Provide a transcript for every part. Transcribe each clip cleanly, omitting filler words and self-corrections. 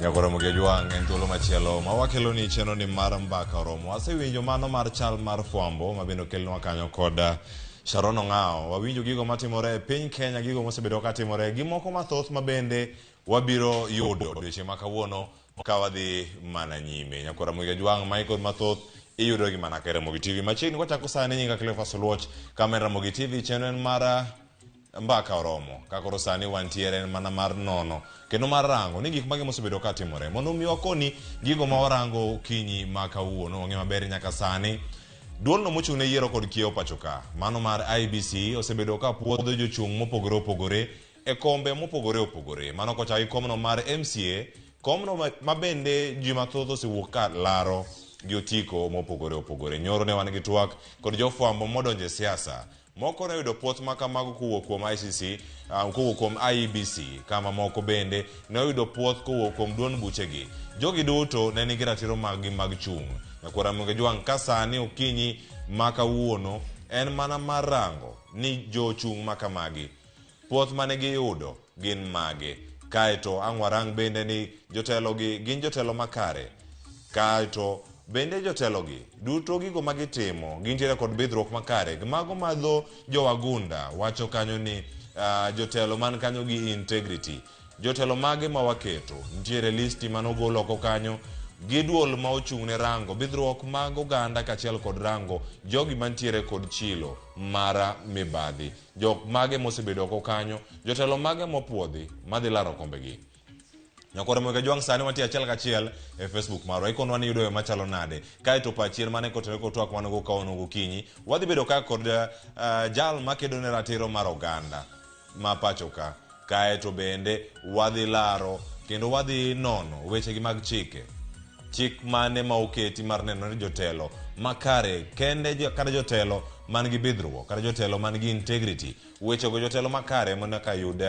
Nyakoromo gi Ojwang' en thuolo machielo ma wakelo ni chenro ni mar mbaka oromo. Wasewinjo mano mar chal mar fwambo ma bende okelnwa kanyo kod Sharon Ong'awo. Wawinjo gigo matimore e piny Kenya, gigo mosebedo katimore gi moko mathoth ma bende wabiro yudo odiochieng' ma kawuono ka wadhi mana nyime. Nyakoromo gi Ojwang' Michael mathoth iyudo gi mana ka e Ramogi TV. Machiegni kwachako sani nyinga Cleophas Oluoch kama en Ramogi TV chenro en mar mbaka oromo ka koro sani wantiere en mana mar nono kendo mar rango ni gik mage mosebedo ka timore mondo mi wakoni gigo ma warango okinyi ma kawuono wang'e maber nyaka sani duolno mochung' ne yiero kod kiewo pacho ka mano mar IEBC osebedo ka puodho jochung' mopogore opogore e kombe mopogore opogore mano kochako gi komno mar MCA komno ma bende ji mathoth osewuok ka laro gi otiko mopogore opogore nyoro ne wan gi twak kod jofwambo modonjo e siasa Moko ne oyudo puoth ma kamago kowuok kuom ICC, kowuok kuom IEBC, ka mamoko bende ne oyudo puoth kowuok kuom duond buchegi. Jogi duto ne nigi ratiro maggi mag chung'. Nyakwar Ramogi Ojwang' ka sani okinyi ma kawuono en mana mar rango ni jochung' ma kamagi puoth mane giyudo gin mage. Kaeto ang' warang bende ni jotelogi gin jotelo makare. Kaeto bende jotelogi duto gigo magitimo gintiere kod bidhruok makare. Mago ma dho jowagunda wacho kanyo ni jotelo man kanyo gi integrity. Jotelo mage ma waketo nitiere listi manogol oko kanyo gi duol ma ochung' ne rango bidhruok mag oganda kaachiel kod rango jogi mantiere kod chilo mar mibadhi. Jok mage mosebedo oko kanyo, jotelo mage mopuodhi madhi laro kombegi. Nyakwar Ramogi Kajwang' sani wantie achiel kachiel e Facebook marwa. Ikonwa ni iyudo yo machalo nade. Kaeto pachien mane kotenore kod twak mane go kawuono gokinyi. Wadhi bedo ka kod jal makedo ne ratiro mar oganda ma pacho ka. Kaeto bende wadhi laro kendo wadhi nono wechegi mag chike. Chik mane ma oketi mar neno ni jotelo makare kende kata jotelo man gi bidhruok kata jotelo man gi integrity wechego jotelo makare mondo ka yud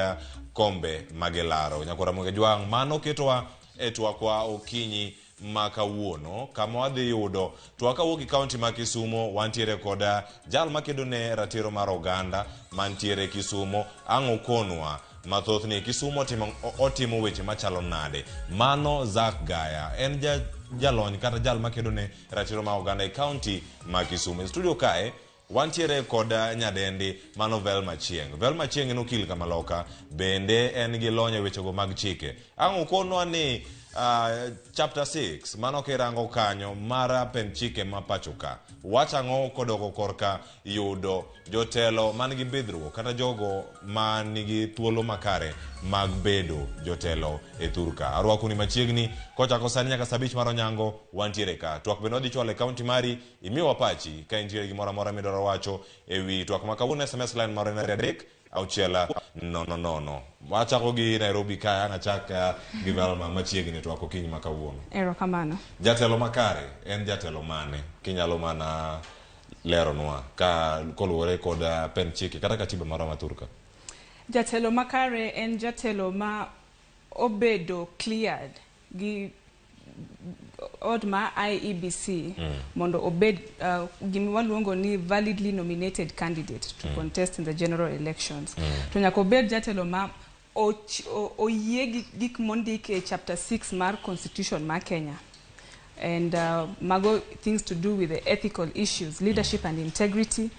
kombe magilaro. Nyakwar Ramogi Ojwang' mano ketowa e twakwa okinyi ma kawuono kama wadhi yudo twak kawuok e kaunti ma Kisumo wantiere kod jal makedo ne ratiro mar oganda mantiere Kisumo ang' okonwa mathoth ni Kisumo otimo weche machalo nade. Mano Zack Gaya en jalony kata jal makedo ne ratiro mar oganda e kaunti ma Kisumo. E studio kae wantiere kod nyadendi mano Velma Chieng'. Velma Chieng' en okil kamaloka bende en gi lony e wechego mag chike. Ang' okonwa ni chapter 6 mano kirango kanyo mar pend chike ma pacho ka wach ang'o kodoko korka yudo jotelo man gi bidhruok kata jogo ma nigi thuolo makare mag bedo jotelo e thur ka. Arwakoni machiegni kochako sani nyaka saa abich mar onyango wantiere ka. Twak bende wadhi chwalo e kaunti mari imiwa pachi ka intiere gimoro amora midwaro wacho e wi twak ma kawuono SMS line marwa en 3 6 0 0. Wachako gi Nairobi kae ang' achak gi Velma machiegni twak okinyi ma kawuono. Erokamano. Jatelo makare en jatelo mane kinyalo mana leronwa ka koluwore kod pend chike kata katiba marwa ma thurka? Jatelo makare en jatelo ma obedo cleared gi od ma IEBC mondo obed gima waluongo ni validly nominated candidate to contest in the general elections. To nyaka obed jatelo ma oyie gi gik mondik e chapter 6 mar constitution ma Kenya. And mago things to do with the ethical issues, leadership and integrity,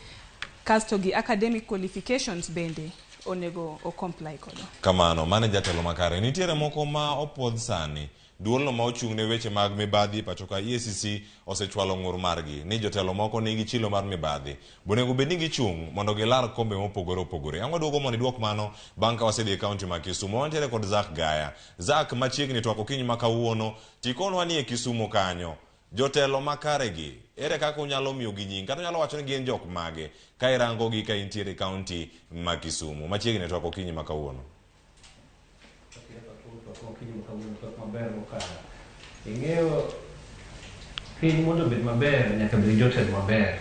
kasto gi academic qualifications bende onego o comply kodo. Kamano, mano e jatelo makare. Nitiere moko ma opuodh sani. Duolno ma ochung' ne weche mag mibadhi e pacho ka EACC osechwalo ng'ur margi ni jotelo moko nigi chilo mar mibadhi. Bonego bed ni gichung' mondo gilar kombe mopogore opogore. Ang' waduogo mondo iduok mano bang' ka wasedhi e kaunti ma Kisumu. Wantiere kod Zack Gaya. Zack machiegni twak okinyi ma kawuono tikonwa ni e Kisumu kanyo. Jotelo makare gi, ere kaka unyalo miyogi nying kata unyalo wacho ni gin jok mage ka irango gi ka intiere e kaunti ma Kisumu. Machiegni twak okinyi ma kawuono. Maber mokalo. Ing'eyo piny mondo obed maber nyaka bed gi jotelo maber.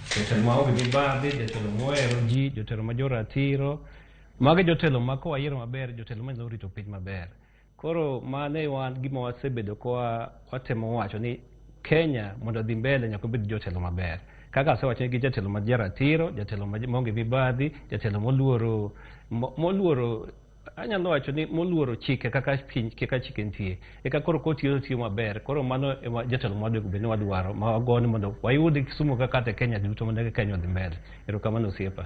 Jotelo maonge mibadhi, jotelo mohero ji, jotelo ma joratiro. Magi jotelo ma kowayiero maber, jotelo manyalo rito piny maber. Koro mano e wan gima wasebedo ka watemo wacho ni Kenya mondo odhi mbele nyaka obed gi jotelo maber. Kaka asewacho ni gi jatelo ma jaratiro, jatelo maonge mibadhi, jatelo moluoro moluoro Anyalo wacho ni moluoro chike kaka piny kaka chike nitie eka koro kotiyo tiyo maber. Koro mano ema jatelo mwadwaro bed ni wadwaro ma wagoni mondo wayud Kisumu kaka kata Kenya duto mondo eka Kenya odhi mbele. Erokamano osiepa.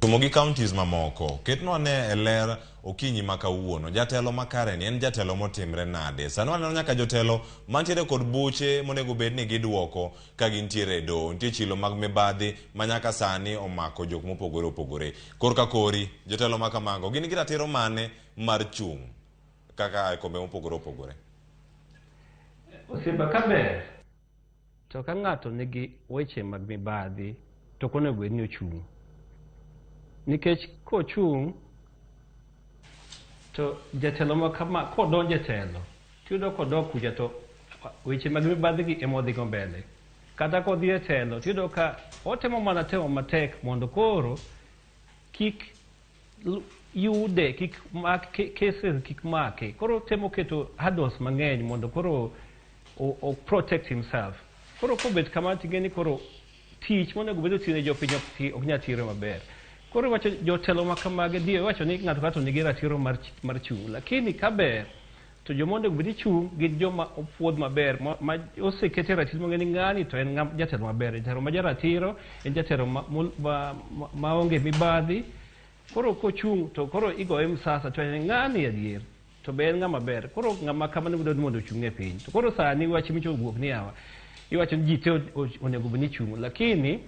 Kisumu gi counties mamoko, ketnwa ne e ler okinyi ma kawuono. Jatelo makare ni en jatelo motimre nade? Sani waneno nyaka jotelo mantiere kod buche monego bed ni giduoko ka gintiere e doho. Nitie chilo mag mibadhi ma nyaka sani omako jok mopogore opogore. Korka kori, jotelo ma kamago gin gi ratiro mane mar chung' kaka e kombe mopogore opogore? Osiepa kaber to ka ng'ato nigi weche mag mibadhi to ok onego bed ni ochung'. Nikech kochung' to jatelo ma kama kodonjo e telo tiyudo kodok kucha to weche mag mibadhi gi ema odhigo mbele. Kata kodhi e telo tiyudo ka otemo mana temo matek mondo koro kik yude kik mak cases kik make. Koro temo keto hurdles mang'eny mondo koro o protect himself. Koro kobet kamano ting'e ni koro tich monego bed otiyo ne jopiny ok nyal tire maber. Koro iwacho jotelo ma kamagi dio iwacho ni ng'ato ka ng'ato nigi ratiro mar chung'. Lakini kaber to joma onego bed ni chung' gin joma opuodh maber ma osekete ratiro mong'e ni ng'ani to en jatelo maber, jatelo ma jaratiro, en jatelo maonge mibadhi. Koro kochung' to koro igoye msasa to en ng'ani adier to be en ng'ama ber. Koro ng'ama kamano dwaro mondo ochung' e piny. To koro sani wach micho wuok ni yawa iwacho ni ji te onego bed ni chung', lakini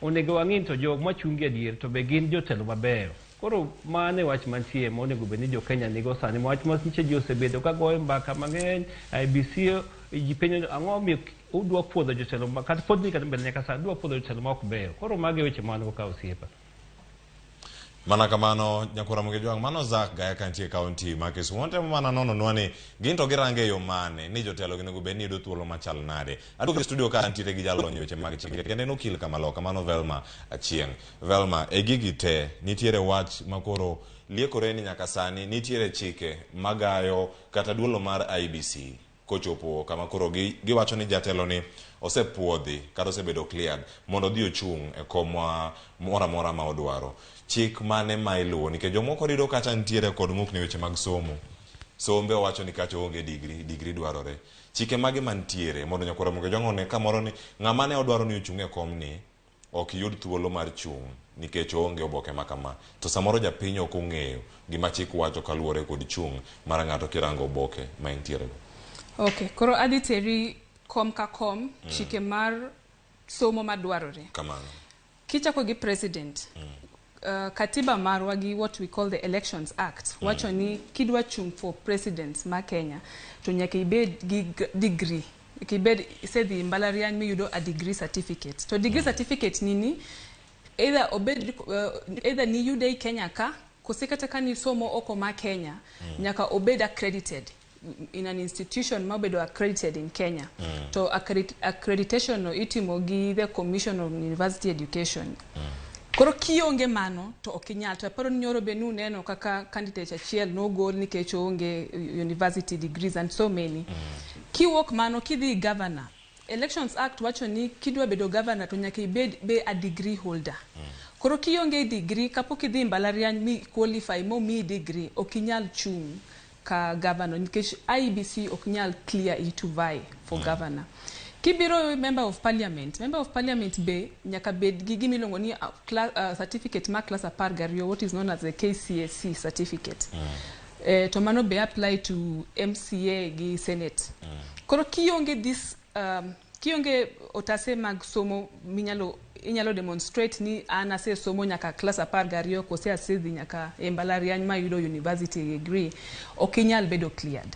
onego wang'i to jok machung' gi adier to be gin jotelo mabeyo. Koro mano e wach mantie monego bed ni jo Kenya nigo sani. Wach ma nyiche ji osebedo ka goyo mbaka mang'eny, IEBC ji penjo ang'o omiyo udwa puodho jotelo ma kata pod ni kata mbele nyaka sani udwa puodho jotelo ma ok beyo. Koro mago e weche ma an go ka osiepa. Mana kamano nyakwara Ramogi Jwang', mano Zack Gaya kantie e kaunti ma Kisumu. Watemo mana nononwa ni gin to girange e yo mane ni jotelo onego bed ni yudo thuolo machal nade. Aduogo e studio ka antiere gi jalony e weche mag chike kendo en okil kamaloka mano Velma Achieng'. Velma, e gigi te nitiere wach makoro liekore ni nyaka sani nitiere chike magayo kata duolo mar IEBC kochopo kama koro giwacho ni jatelo ni osepuodhi kata osebedo cleared mondo odhi ochung' e kom moro amora ma odwaro. Chik mane ma iluwo? Nikech jomoko yudo kacha nitiere kod ng'ukni weche mag somo. Sombe owacho ni kacha oonge degree, degree dwarore. Chike mage mantiere mondo nyakwar Ramogi Ojwang' one kamoro ni ng'ama ne odwaro ni ochung' e kom ni ok yud thuolo mar chung' nikech oonge oboke ma kama. To samoro japiny ok ong'eyo gima chik wacho kaluwore kod chung' mar ng'ato kirango oboke ma entiere go. Okay, koro adhi teri kom ka kom chike mar somo madwarore. Kamano. Kichako gi president, katiba marwa gi what we call the Elections Act wacho ni kidwa chung for president ma Kenya to nyaka ibed gi degree. Nyaka ibed isedhi mbalariany miyudo a degree certificate. To degree certificate nini either obed either niyude i Kenya ka kose kata ka nisomo oko ma Kenya nyaka obed accredited in an institution ma obedo accredited in Kenya. To accreditation no itimo gi the Commission on University Education. Koro kionge mano to ok inyal. To aparo ni nyoro be nuneno kaka candidate achiel nogol nikech oonge university degrees and so many. Kiwuok mano kidhi governor, Elections Act wacho ni kidwa bedo governor to nyaka ibed be a degree holder. Koro kionge degree kapok idhi mbalariany mi qualify momiyi degree ok inyal chung' ka governor nikech IEBC ok nyal clear you to vie for governor. Kibiro member of parliament, member of parliament be nyaka bed gi gima iluongo ni certificate mar class 12, what is known as the KCSE certificate. To mano be apply to MCA gi Senate. Koro kionge this kionge otase mag somo minyalo inyalo demonstrate ni an asesomo nyaka class 12 kose asedhi nyaka e mbalariany mayudo university degree, ok inyal bedo cleared.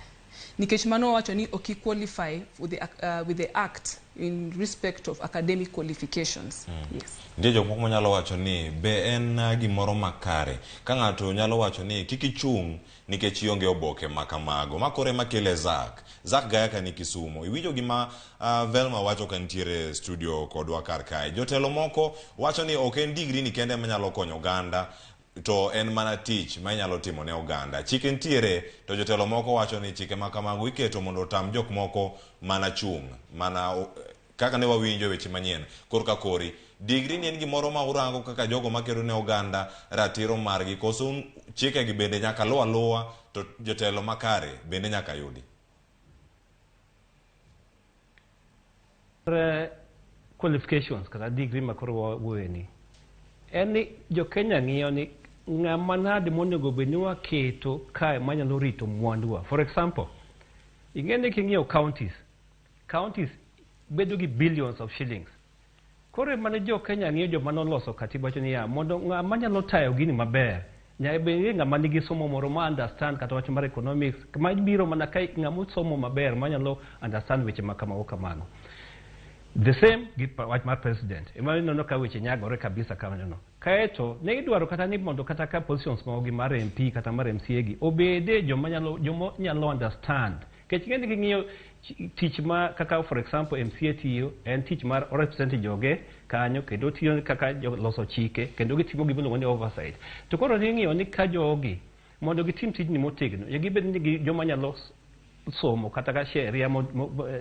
Nikech mano wacho ni ok qualify with the act in respect of academic qualifications. Yes. Nitie jok moko manyalo wacho ni be en gimoro makare ka ng'ato nyalo wacho ni kik ichung' nikech ionge oboke ma kamago. Ma koro ema kele Zack. Zack Gaya ka ni Kisumu. Iwinjo gima Velma wacho ka nitiere studio kodwa kar kae. Jotelo moko wacho ni ok en degree ni kende manyalo konyo oganda to en mana tich ma inyalo timo ne oganda. Chike nitiere to jotelo moko wacho ni chike ma kamago iketo mondo otam jok moko mana chung' mana Kaka ne wawinjo e weche manyien korka kori, digri ni en gimoro ma urango kaka jogo makedo ne oganda ratiro margi, koso chikegi bende nyaka luw aluwa to jotelo makare bende nyaka yudi? Qualifications kata degree ma koro wawuoye ni en ni jo Kenya ng'iyo ni ng'ama nade monego bed ni waketo kae manyalo rito mwanduwa. For example, ing'e ni king'iyo counties, counties bedo gi billions of shillings. Koro mane jo Kenya ng'iyo joma noloso katiba wacho niya, mondo ng'ama nyalo tayo gini maber, nyaka bed ni ng'ama nigi somo moro ma understand kata wach mar economics, ma biro mana ka ng'ama osomo maber manyalo understand weche ma kamago kamano. The same gi wach mar president. Ema ineno ka weche nyagore kabisa kamano. Kaeto ne idwaro kata ni mondo kata ka positions moko gi mar MP kata mar MCA gi obede joma nyalo joma nyalo understand. Nikech ing'e ni king'iyo tich ma kaka for example MCA tiyo en tich mar represent joge kanyo kendo tiyo kaka loso chike kendo gitimo gima iluongo ni oversight. To koro ing'iyo ni ka jogi mondo gitim tijni motegno, nyaka gibed ni joma nyalo somo kata ka sheria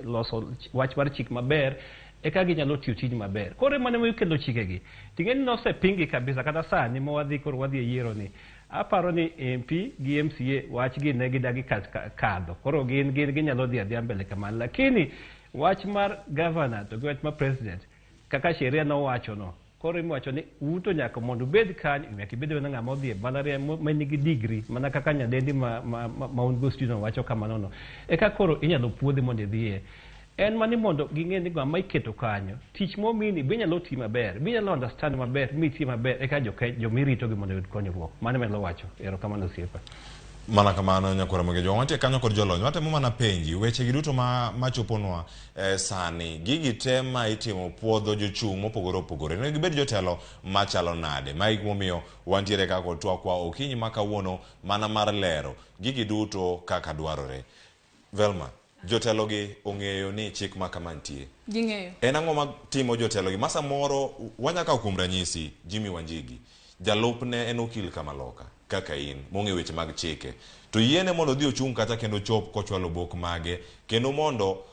loso wach mar chik maber eka ginyalo tiyo tijni maber. Koro mano ema kelo chikegi. Ting'e ni nosepinggi kabisa kata sani ma wadhi koro wadhi e yiero ni aparo ni MP gi MCA wachgi ne gidagi kadho. Koro gin ginyalo dhi adhiya mbele kamano. Lakini wach mar governor to gi wach mar president kaka sheria nowacho no, koro iwacho ni uto nyaka mondo ubed kanyo, nyaka ibed mana ng'ama odhi e mbalariany ma nigi degree mana kaka nyadendi ma un go studio wacho kamano no. Eka koro inyalo puodhi mondo idhiye. En mani mondo ging'e ni ng'ama iketo kanyo, tich momini be inyalo ti maber, be inyalo understand maber, mi ti maber, eka jomiritogi mondo oyud konyruok. Mano ema wacho. Erokamano osiepa. Mana kamano nyakwara Mogejo, wantie kanyo kod jolony. Watemo mana penji weche gi duto machoponwa sani. Gigi te ma itimo puodho jochung' mopogore opogore. Onego gibed jotelo machalo nade? Ma e gimomiyo wantiere kaka kod twakwa okinyi ma kawuono mana mar lero gigi duto kaka dwarore. Velma, jotelo gi ong'eyo ni chik ma kama nitie. Ging'eyo. En ang'o matimo jotelo gi? Ma samoro wanya kawo kuom ranyisi Jimmy Wanjigi. Jalupne en okil kamaloka kaka in mong'eyo weche mag chike. To yiene mondo odhi ochung' kacha kendo chop kochwalo bok mage kendo mondo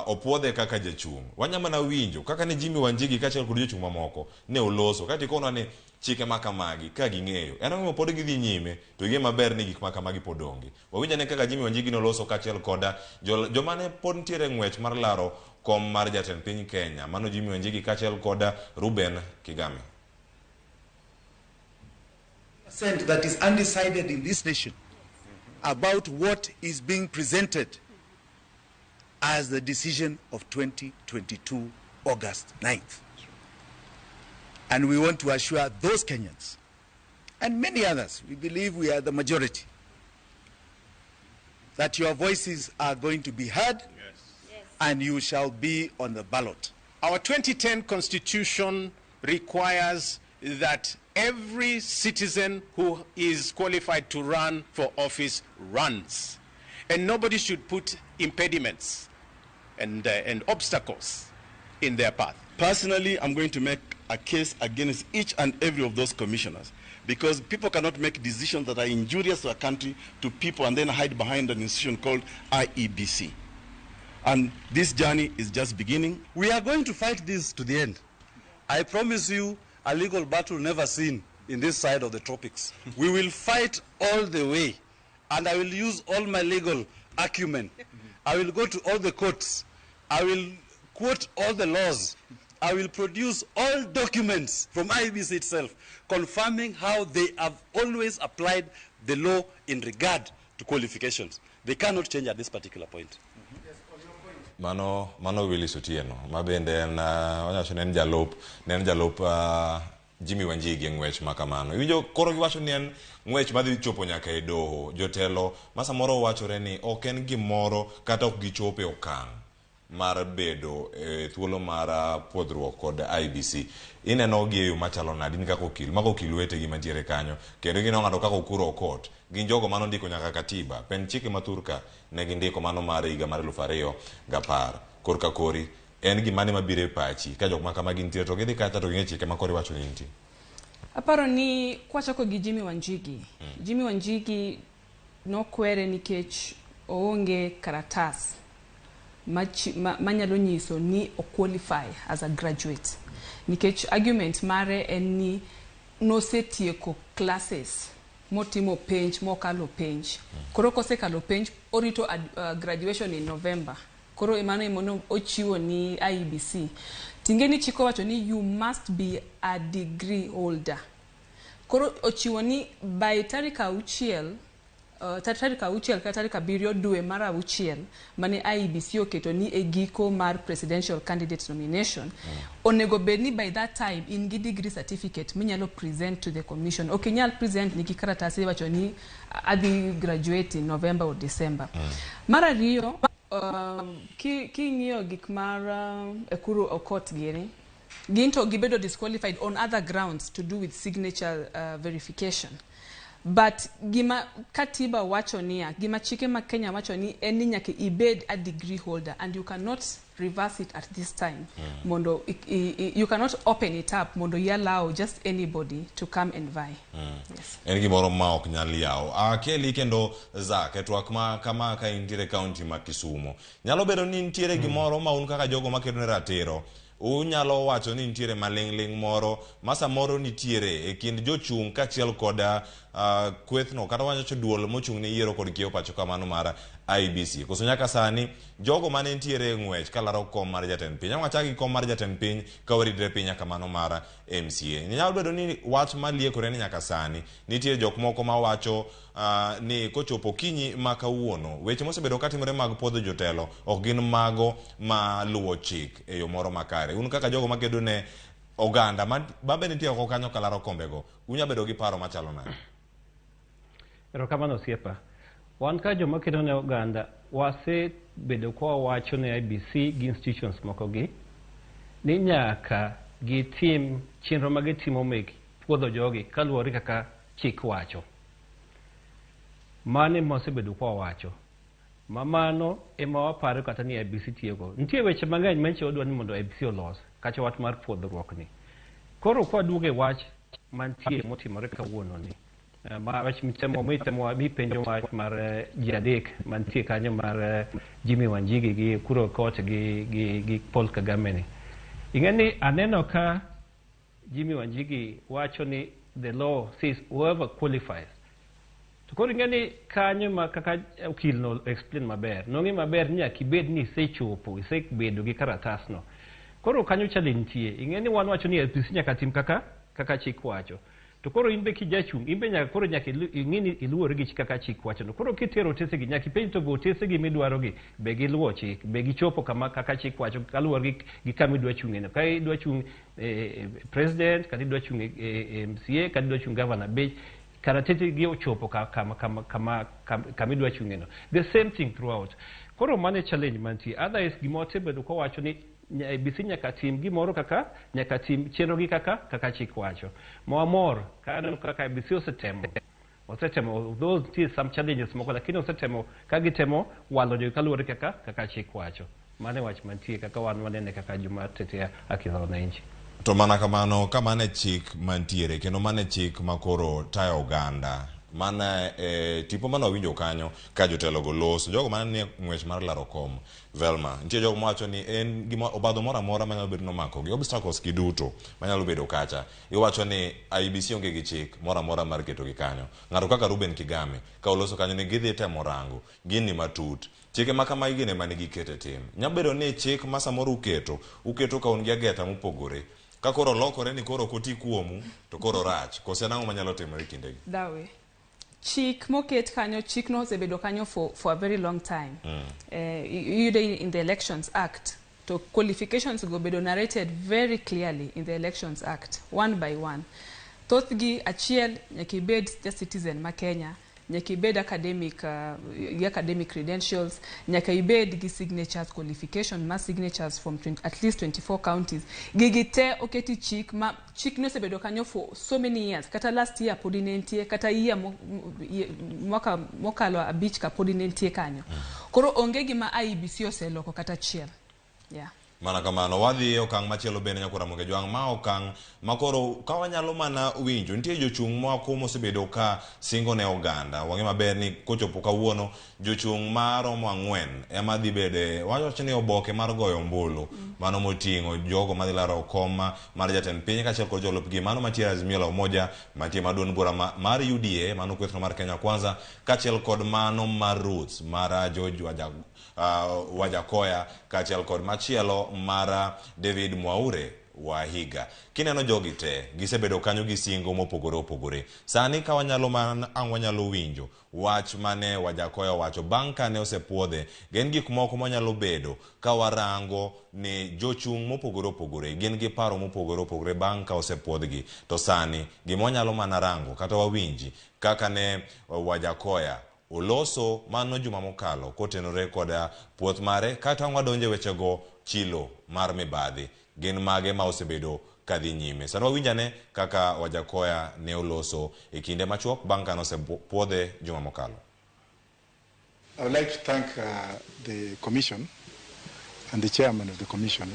opuodhe kaka jachung'. Wanya mana winjo kaka ne Jimmy Wanjigi kaachiel kod jochung' mamoko ne oloso. Kaeto ikonwa ni chike ma kamagi ka ging'eyo. En ang'o pod gidhi nyime to ging'e maber ni gik ma kamagi pod onge. Wawinj ane kaka Jimmy Wanjigi noloso kaachiel koda joma ne pod nitiere e ng'wech mar laro kom mar jatend piny Kenya. Mano Jimmy Wanjigi kaachiel koda Ruben Kigame. That is undecided in this nation about what is being presented as the decision of 2022 August 9th. And we want to assure those Kenyans and many others, we believe we are the majority, that your voices are going to be heard. Yes. And you shall be on the ballot. Our 2010 Constitution requires that every citizen who is qualified to run for office runs. And nobody should put impediments and obstacles in their path. Personally, I'm going to make a case against each and every of those commissioners, because people cannot make decisions that are injurious to a country, to people, and then hide behind an institution called IEBC. And this journey is just beginning. We are going to fight this to the end. I promise you a legal battle never seen in this side of the tropics. We will fight all the way, and I will use all my legal acumen. I will go to all the courts. I will quote all the laws. I will produce all documents from IEBC itself confirming how they have always applied the law in regard to qualifications. They cannot change at this particular point. Mano Willis Otieno, ma bende en, wanyawacho ni en jalup, ne en jalup Jimmy Wanjigi e ng'wech ma kamano. Iwinjo koro giwacho ni en ng'wech madhi chopo nyaka e doho. Jotelo ma samoro wachore ni ok en gimoro kata ok gichopo e okang' mar bedo e thuolo mar puodhruok kod IEBC. Ineno gi e yo machalo nade in kaka okil, mago okil wetegi mantiere kanyo, kendo gineno ng'ato kaka Ukuru Okot, gin jogo manondiko nyaka katiba, pend chike ma thurka ne gindiko mano mar higa mar 2010. Korka kori, en gimane mabiro e pachi ka jok ma kamagi nitie to gidhi kacha to ging'e chike ma koro iwacho ni nitie? Aparo ni kwachako gi Jimmy Wanjigi. Jimmy Wanjigi nokwere nikech oonge karatas Manyalo nyiso ni o qualify as a graduate, nikech argument mare en ni nosetieko classes, motimo penj, mokalo penj. Koro kosekalo penj, orito graduation in November. Koro mano emono ochiwo ni IEBC. Ting'e ni chik owacho ni you must be a degree holder. Koro ochiwo ni by tarik 6, tarik 6 kata tarik 7 dwe mar 6 mane IEBC oketo ni e giko mar presidential candidate nomination, onego bed ni by that time in gi degree certificate minyalo present to the commission. Ok inyal present nigi karatas iwacho ni adhi graduate in November or December. Mar ariyo, king'iyo gik mar Ekuru Aukot gini, gin to gibedo disqualified on other grounds to do with signature verification. But gima katiba wacho niya, gima chike ma Kenya wacho ni en ni nyaka ibed a degree holder, and you cannot reverse it at this time. Mondo you cannot open it up mondo i allow just anybody to come and vie. Yes. En gimoro ma ok nyal yawo akeli kendo Zak e twak ma kama. Ka intiere kaunti ma Kisumu, nyalo bedo ni nitiere gimoro ma un kaka jogo makedo ne ratiro unyalo wacho ni nitiere maling'ling' moro ma samoro nitiere e kind jochung' kaachiel kod kwethno, kata wacho duol mochung' ne yiero kod kiewo pacho kamano mar IEBC. Koso nyaka sani jogo mane nitiere e ng'wech kalaro kom mar jatend piny, ang' wachak gi kom mar jatend piny ka waridre piny nyaka mano mar MCA, nyalo bedo ni wach maliekore ni nyaka sani nitie jok moko mawacho ni kochopo okinyi ma kawuono, weche mosebedo katimore mag puodho jotelo ok gin mago ma luwo chik e yo moro makare. Un kaka jogo makedo ne oganda ma be nitie oko kanyo kalaro kombego, unya bedo gi paro machalo nade? Erokamano, osiepa. Wan ka joma kedo ne oganda, wasebedo ka wawacho ne IEBC gi institutions moko gi ni nyaka gitim chenro ma gitimo mek puodho jogi kaluwore kaka chik wacho. Mano ema wasebedo ka wawacho. Ma mano ema waparo kata ni IEBC tiyogo. Nitie weche mang'eny manyicho wadwa ni mondo IEBC olos, kata wach mar puodhruok ni. Koro kwaduogo e wach mantie motimore kawuono ni, ma wach mitemo mitemo mipenjo, wach mar ji adek mantie kanyo mar Jimmy Wanjigi gi Ekuru Aukot gi Paul Kagame ni. Ing'e ni aneno ka Jimmy Wanjigi wacho ni the law says whoever qualifies. To koro ing'e ni kanyo ma kaka okil no explain maber. Nong'e maber ni nyaka ibed ni isechopo, isebedo gi karatas no. Koro kanyo challenge nitie. Ing'e ni wan wacho ni IEBC nyaka tim kaka chik wacho. To koro in be kijachung', in be nyaka koro nyaka ing'i ni iluwori gi kaka chik wacho no. Koro kitero otese gi, nyaka ipenj to be otese gi midwaro gi, be giluwo chik, be gichopo kama kaka chik wacho kaluwore gi kama idwa chung'e no. Ka idwa chung' president, kata idwa chung' e MCA, kata idwa chung' governor, be karatese gi ochopo kama idwa chung'e no. The same thing throughout. Koro mano e challenge mantie. Otherwise, gima wasebedo kawacho ni IEBC nyaka tim gimoro kaka nyaka tim chenro gi kaka chik wacho. Ma wamor ka aneno kaka IEBC osetemo, although nitie some challenges moko, lakini osetemo ka gitemo walo jogi kaluwore kaka chik wacho. Mano e wach mantie kaka wan wanene kaka joma tetea haki za wananchi. To mana kamano, ka mano e chik mantiere kendo mano e chik makoro tayo oganda mana e tipo mane wawinjo kanyo ka jotelogo loso, jogo mane nie ng'wech mar laro kom, Velma, nitie jogo mawacho ni en gima obadho moro amora manyalo bedo nomako gi obstacles gi duto manyalo bedo kacha. Iwacho ni IEBC onge gi chik moro amora mar keto gi kanyo. Ng'ato kaka Ruben Kigame ka oloso kanyo ni gidhi temo rango gini matut. Chike ma kamagi gin ema nigi kete tim. Nyalo bedo ni chik ma samoro uketo ka un gi ageta mopogore. Ka koro lokore ni koro ok oti kuomu, to koro rach. Koso en ang'o manyalo timore e kindegi? Dawe. Chik moket kanyo, chik no osebedo kanyo for a very long time. Iyude in the Elections Act. To qualifications go bedo narrated very clearly in the Elections Act, one by one. Thothgi achiel, nyaka ibed ja citizen ma Kenya, nyaka ibed academic, gi academic credentials, nyaka ibed gi signatures, qualification ma signatures from 20, at least 24 counties. Gigi te oketi chik ma chik no osebedo kanyo for so many years. Kata last year podi ne nitie, kata year mwaka mokalo 5 ka podi ne nitie kanyo. Koro onge gima IEBC oseloko kata achiel. Yeah. Mana kamano, wadhi e okang' machielo bende nyakwar Ramogi Jwang', ma okang' ma koro ka wanyalo mana winjo, nitie jochung' moko mosebedo ka singo ne oganda. Wang'e maber ni kochopo kawuono, jochung' maromo 4 ema dhi bede, wawacho ni oboke mar goyo ombulu, mano moting'o jogo madhi laro kom mar jatend piny kaachiel kod jolupgi, mano mantie Azimio la Umoja, mantie mar duond bura mar UDA, mano kwethno mar Kenya Kwanza, kaachiel kod mano mar Roots mar George Wajakoya, kaachiel kod machielo mar David Mwaure Wahiga. Kineno jogi te, gisebedo kanyo gi singo mopogore opogore. Sani ka wanyalo man ang' wanyalo winjo wach mane Wajakoya owacho bang' kane osepuodhe, gin gik moko manyalo bedo ka warango ni jochung' mopogore opogore gin gi paro mopogore opogore bang' ka osepuodhgi. To sani gima wanyalo mana rango kata wawinji kaka ne Wajakoya oloso mano juma mokalo kotenore koda puoth mare, kata wadonje wechego chilo mar mibadhi gin mage ma osebedo kadhi nyime. Sani wawinjane kaka Wajakoya ne oloso e kinde machuok bang' kane osepuodhe juma mokalo. I would like to thank the Commission and the chairman of the Commission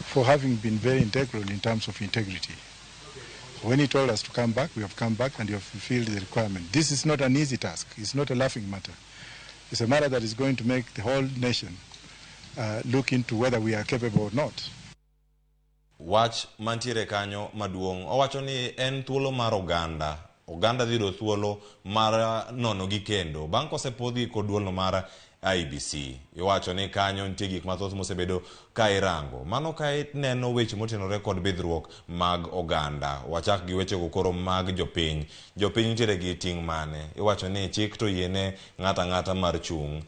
for having been very integral in terms of integrity. When he told us to come back, we have come back and you have fulfilled the requirement. This is not an easy task. It's not a laughing matter. It's a matter that is going to make the whole nation look into whether we are capable or not. Wach mantiere kanyo maduong' owacho ni en thuolo mar oganda. Oganda dhi yudo thuolo mar nono gi kendo bang' kosepuodhgi kod duolno mar IEBC. Iwacho ni kanyo nitie gik mathoth mosebedo ka irango. Mano ka ineno weche motenore kod bidhruok mag oganda. Wachak gi wechego koro mag jopiny. Jopiny nitiere gi ting' mane? Iwacho ni chik to yiene ng'ato ang'ata mar chung'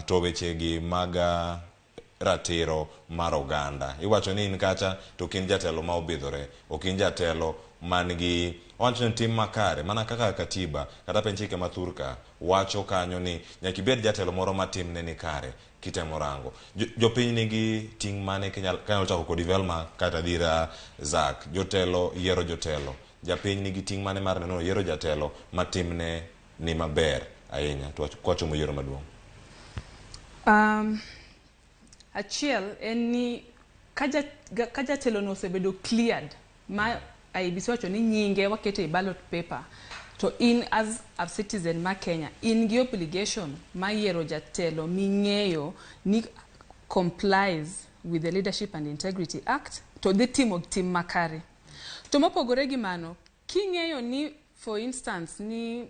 to wechegi mag ratiro mar oganda. Iwacho ni in kacha to ok in jatelo ma obidhore, ok in jatelo man gi owacho ni tim makare mana kaka katiba kata piny chike ma thurka wacho kanyo ni nyaka ibed jatelo moro ma timne ni kare kitemo rango. Jopiny nigi ting' mane kanyalo chako kodi Velma kata dhira Zack. Jotelo yiero jotelo. Japiny nigi ting' mane mar neno yiero jatelo ma timne ni maber ahinya to kwachomo yiero maduong'? Achiel en ni ka jatelo no osebedo cleared ma IEBC wacho ni nyinge wakete e ballot paper, to in as a citizen ma Kenya in gi obligation mar yiero jatelo ming'eyo ni complies with the Leadership and Integrity Act to dhi timo tim makare. To mopogore gi mano, king'eyo ni for instance ni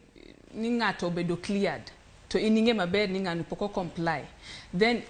ng'ato obedo cleared to in ing'e maber ni ng'ano pok o comply, then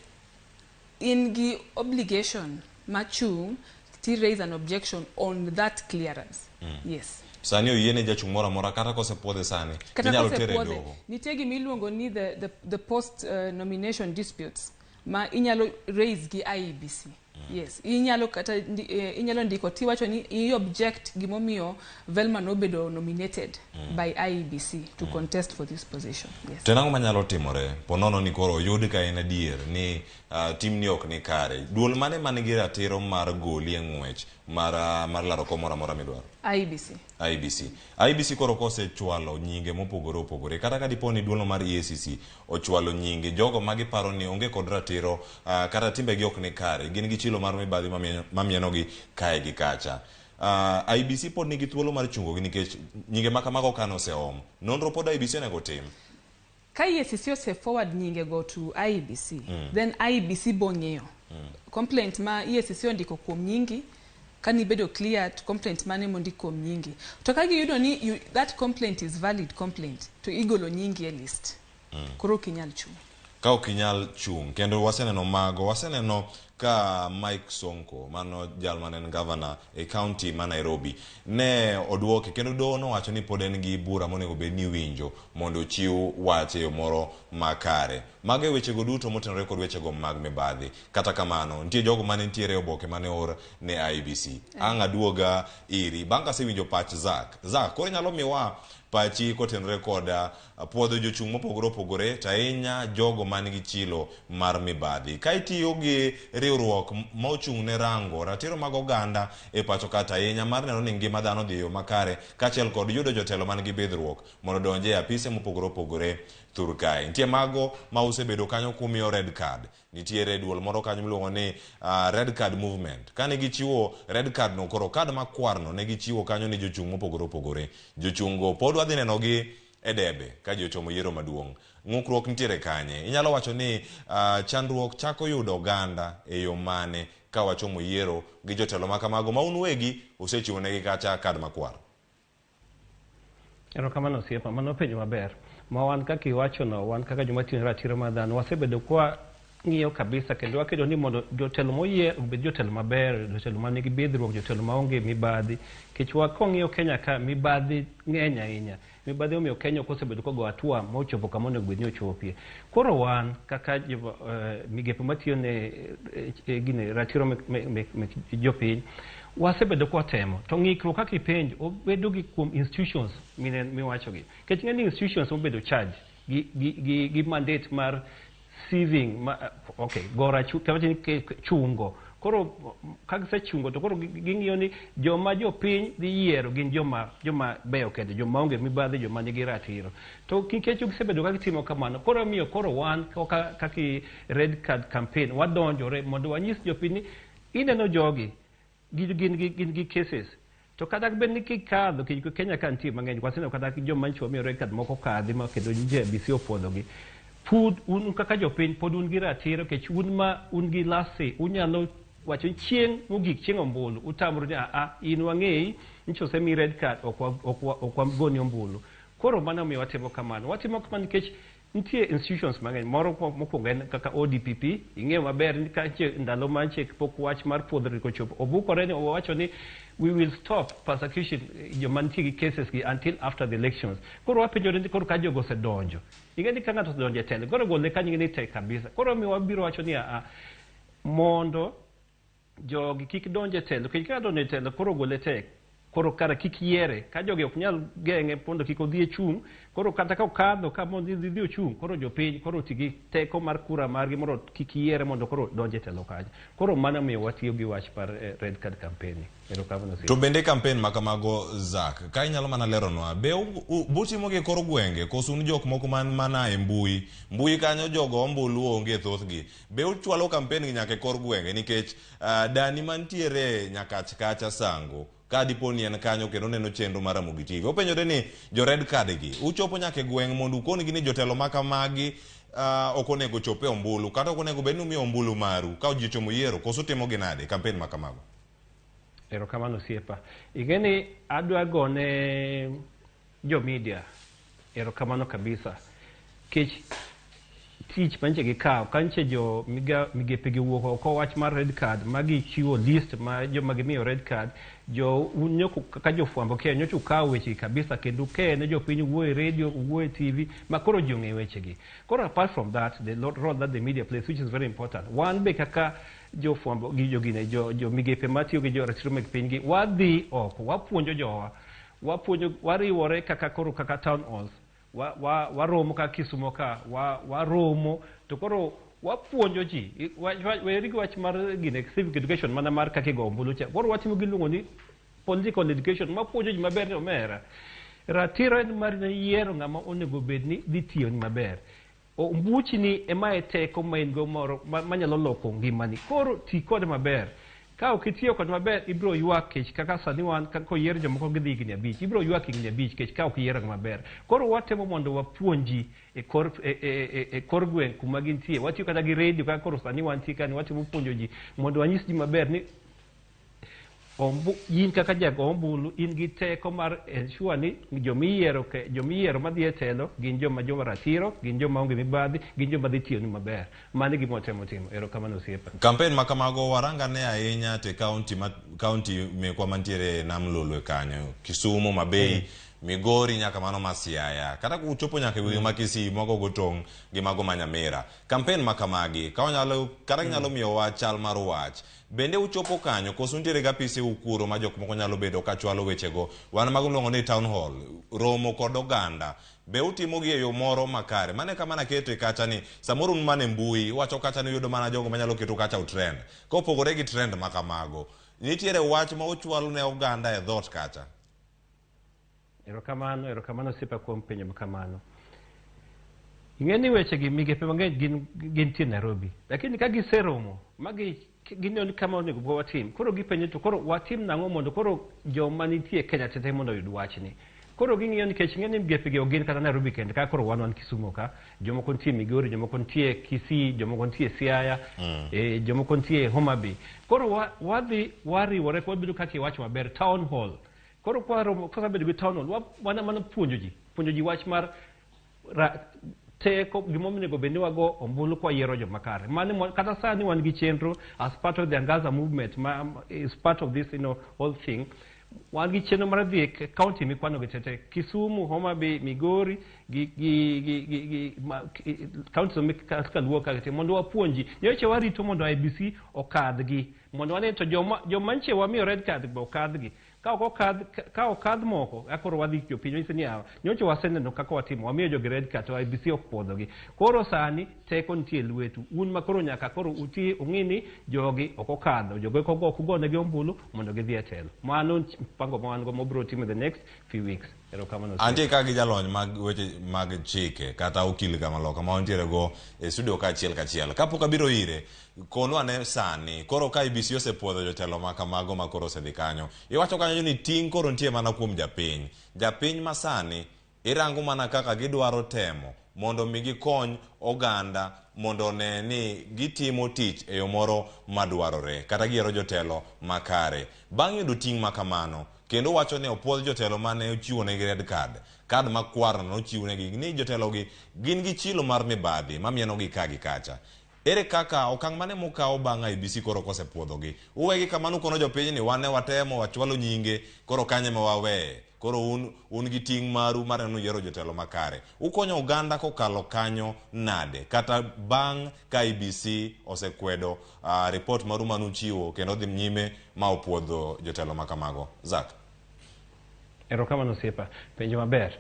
in gi obligation machung' to raise an objection on that clearance. Yes. Sani oyiene jachung' moro amora kata kosepuodhe sani Kata inyalo tere e kosepuodhe, doho. nitie gima iluongo ni the post nomination disputes ma inyalo raise gi IEBC. Yes, inyalo kata inyalo ndiko tiwacho ni i object gimomiyo Velma nobedo nominated by IEBC to contest for this position. Yes. To nang'o manyalo timore ponono ni koro oyud ka en adier ni timni ok ni kare? Duol mane man gi ratiro mar goli e ng'wech mar laro kom moro amora midwaro? IEBC. IEBC. IEBC koro kosechwalo nyinge mopogore opogore, kata ka dipo ni duolno mar EACC ochwalo nyinge jogo ma giparo ni onge kod ratiro kata timbegi ok ni kare, gin gi chilo mar mibadhi mamienogi kae gi kacha. IEBC pod nigi thuolo mar chungogi nikech nyinge ma kamago kane oseom. Nonro pod IEBC onego tim. Ka EACC ose forward nyinge go to IEBC, then IEBC bo ng'iyo. Complaint ma EACC ondiko kuom nyingi, kanibedo clear to complaint mane mondik kuom nyingi. To ka giyudo ni that complaint is valid complaint, to igolo nyingi e list. Koro ok inyal chung'. Ka ok inyal chung', kendo waseneno mago, waseneno ka Mike Sonko, mano jal mane en governor e county ma Nairobi, ne oduoke kendo doho nowacho ni pod en gi bura monego bed ni iwinjo mondo ochiw wach e yo moro makare. Mago e wechego duto motenore kod wechego mag mibadhi. Kata kamano, nitie jogo mane nitiere e oboke mane oor ne IEBC. Ang' aduoga iri, bang' kasewinjo pach Zack. Zack, koro inyalo miwa pachi kotenore kod puodho jochung' mopogore opogore, to ahinya jogo man gi chilo mar mibadhi. Ka itiyo gi riwruok ma ochung' ne rango ratiro mag oganda e pacho kata ahinya mar neno ni ngima dhano dhi e yo makare kaachiel kod yudo jotelo man gi bidhruok mondo odonj e apise mopogore opogore thur kae. Nitie mago ma osebedo kanyo kumiyo red card. Nitiere duol moro kanyo miluongo ni Red Card Movement. Kane gichiwo red card no, koro kad makwar no ne gichiwo kanyo ne jochung' mopogore opogore. Jochung' go pod wadhi nenogi e debe ka ji ochomo yiero maduong'. Ng'ukruok nitiere kanye? Inyalo wacho ni chandruok chako yudo oganda e yo mane ka wachomo yiero gi jotelo ma kamago ma un wegi usechiwo negi kacha kad makwar? Erokamano osiepa, mano penjo maber. Ma wan kaka iwachono, wan kaka joma tiyo ne ratiro mar dhano, wasebedo kwa ng'iyo kabisa kendo wakedo ni mondo jotelo moyier obed jotelo maber, jotelo manigi bidhruok, jotelo maonge mibadhi. Nikech wa kwang'iyo Kenya ka, mibadhi ng'eny ahinya. Mibadhi omiyo Kenya ok osebedo kogo hatua mochopo kama onego bed ni ochopie. Koro wan kaka migepe matiyo ne gine ratiro mek jopiny, wasebedo kwatemo. To ng'ikruok kaka ipenjo, obedo gi kuom institutions miwachogi. Nikech ing'e ni institutions mobedo charge gi mandate mar sieving, ma, okay, gora kawacho ni chungo. Koro ka gisechungo to koro ging'iyo ni joma jopiny dhi yiero gin joma beyo kende, joma onge mibadhi, joma nigi ratiro. To nikech gisebedo ka gitimo kamano, koro omiyo koro wan kaka Red Card Campaign wadonjore mondo wanyis jopiny ni ineno jogi gin gi cases. To kata bed ni kikadho, nikech Kenya ka nitie mang'eny, waseneno kata joma nyicho wamiyo red card moko kadhi ma kendo IEBC opuodhogi. Pod un kaka jopiny pod un gi ratiro nikech un ma un gi last say, unyalo wacho ni chieng' mogik, chieng' ombulu, utamru ni aa, in wang'eyi, nyicho osemi red card, ok wagoni ombulu. Koro mano omiyo watimo kamano. Watimo kamano nikech nitie institutions mang'eny. Moro mokwongo en kaka ODPP, ing'eyo maber ni ka ndalo ma nche pok wach mar puodho ochopo, obukore ni owacho ni we will stop persecution joma nitie gi cases gi until after the elections. Koro wapenjore ni koro ka jogo osedonjo, ing'e ni ka ng'ato osedonjo e telo, koro gole kanyo ing'e ni tek kabisa. Koro omiyo wabiro wacho ni aa, mondo jogi kik donj e telo, nikech ka donjo e telo koro gole tek. Koro kara kik yiere, ka jogi ok nyal geng'e mondo kik odhi e chung', koro kata ka okadho ka mondo idhi ochung', koro jopiny koro oti gi teko mar kura margi mondo kik yiere mondo koro donj e telo kanyo. Koro mano miyo watiyo gi wach mar Red Card Campaign. Erokamano osiepa. To bende campaign ma kamago, Zack, ka inyalo mana leronwa, be butimo gi e kor gwenge koso un jok moko man mana e mbui? Mbui kanyo jogo ombulu onge thothgi. Be uchwalo campaign gi nyaka e kor gwenge nikech dani mantiere Nyakach kacha Sango, ka dipo ni en kanyo kendo neno chenro mar Ramogi TV. Openjore ni jo red card gi, uchopo nyaka e gweng' mondo ukongi ni jotelo ma kamagi ok onego chop e ombulu, kata ok onego bed ni umiyo ombulu maru ka ji ochomo yiero, koso utimo gi nade campaign ma kamago? Erokamano osiepa. Ing'e ni adwa gone jo media erokamano kabisa. Kech tich manche gikawo, kanche jo migepe gi wuok oko wach mar red card, ma gichiwo list ma joma gimiyo red card, jo un nyoko kaka jofwambo keyo nyocha ukawo wechegi kabisa kendo ukeye ne jopiny, wuoyo e radio, wuoyo e TV, ma koro ji ong'e wechegi. Koro apart from that, the role that the media plays, which is very important, wan be kaka jofwambo gi jogine, jo migepe matiyo gi jo ratiro mag piny gi, wadhi oko, wapuonjo jowa, wapuonjo, wariwore kaka koro kaka town halls, waromo kaka Kisumo ka, waromo, to koro wapuonjo ji, weri gi wach mar gine civic education mana mar kaka igo ombulu cha. Koro watimo giluongo ni political education, mapuonjo ji maber ni omera. Ratiro en mar yiero ng'ama onego bed ni dhi tiyoni maber. Ombuchni ema e teko ma in go moro manyalo loko ngimani. Koro ti kode maber. Ka ok itiyo kode maber, ibiro ywak kech kaka sani wan ka koyier jomoko gidhi higni 5, ibiro ywak higni 5 kech ka ok iyiero maber. Koro watemo mondo wapuonji e kor gweng' kuma gintie. Watiyo kata gi radio kaka koro sani wantie kani, watemo puonjo ji mondo wanyis ji maber ni in kaka jago ombulu in gi teko mar ensure ni jomiyiero madhi e telo gin joma ratiro, gin joma onge mibadhi, gin joma dhi tiyoni maber. Mano e gima watemo timo. Erokamano osiepa. Campaign ma kamago warangane ahinya te county mekwa mantiere e Nam Lolwe kanyo, Kisumu, Mabei, Migori nyaka mano ma Siaya. Kata kuchopo nyaka e gwenge ma Kisii, mago go tong' gi mago ma Nyamira. Campaign ma kamagi, ka onyalo, kata ginyalo miyowa chal mar wach. Bende uchopo kanyo, koso nitiere ga apise ukuro ma jok moko nyalo bedo ka chwalo wechego. Wan mago miluongo ni town hall, romo kod oganda. Be utimogi e yo moro makare? Mano e kama nakete kacha ni samoro un mana e mbui, iwacho kacha ni uyudo mana jogo manyalo keto kacha u trend. Kopogore gi trend ma kamago, nitiere wach ma uchwalo ne oganda e dhoot kacha? Erokamano, erokamano osiepa kuom penjo ma kamano. Ing'e ni weche gi migepe mang'eny gin gintie Nairobi. Lakini ka giseromo ma gi gineno ni kama onego bed watim. Koro gipenjo to koro watim nang'o mondo koro joma nitie Kenya tete mondo oyud wachni. Koro ging'iyo nikech ing'e ni migepe gi ok gin kata Nairobi kende ka koro wan wan Kisumu ka, jomoko nitie Migori, jomoko nitie Kisii, jomoko nitie Siaya, jomoko nitie Homa Bay. Koro wadhi wariwore wabedo kaka iwacho maber town hall. Koro kwaromo kwasebedo gi town hall, wan mana puonjo ji, puonjo ji wach mar teko gima onego bed ni wago ombulu kwayiero joma kare. Mano kata sani wan gi chenro as part of the Angaza movement ma is part of this whole thing. Wan gi chenro mar dhi e county mikwano gi tete, Kisumu, Homa Bay, Migori gi counties kaka Luo ka te mondo wapuonji. Nyocha warito mondo IEBC okadhgi mondo wane to joma nche wamiyo red card be okadhgi. Ka ok okadh, ka okadh moko, koro wadhi jopiny wanyiso ni yawa, nyocha waseneno kaka watimo, wamiyo jogi red card to IEBC ok puodhogi. Koro sani teko nitie e lwetu. Un ma koro nyaka koro uti ung'i ni jogi ok okadho, jogi ok ugonegi ombulu mondo gidhi e telo. Mano mpango ma wan go mobiro timo the next few weeks. Erokamano. Antie ka gi jalony mag weche mag chike kata okil kamaloka ma wantiere go e studio ka achiel kachiel. Kapok abiro ire, konwa ane sani, koro ka IEBC osepuodho jotelo ma kamago ma koro osedhi kanyo, iwacho kanyo ni ting' koro nitie mana kuom japiny. Japiny ma sani irango mana kaka gidwaro temo mondo mi gikony oganda mondo one ni gitimo tich e yo moro madwarore kata giyiero jotelo makare. Bang' yudo ting' ma kamano, kendo wacho ni opuodh jotelo mane ochiwo negi red card, card makwar no nochiw negi ni jotelo gi gin gi chilo mar mibadhi mamieno gi ka gi kacha. Ere kaka okang' mane mukawo bang' IEBC koro kosepuodhogi? Uwegi kamano ukono jopiny ni wan ne watemo wachwalo nyinge koro kanye ma waweye. Koro un gi ting' maru mar neno yiero jotelo makare. Ukonyo oganda kokalo kanyo nade? Kata bang' ka IEBC osekwedo report maru manuchiwo kendo dhi nyime ma opuodho jotelo makamago. Zack. Erokamano osiepa, penjo maber.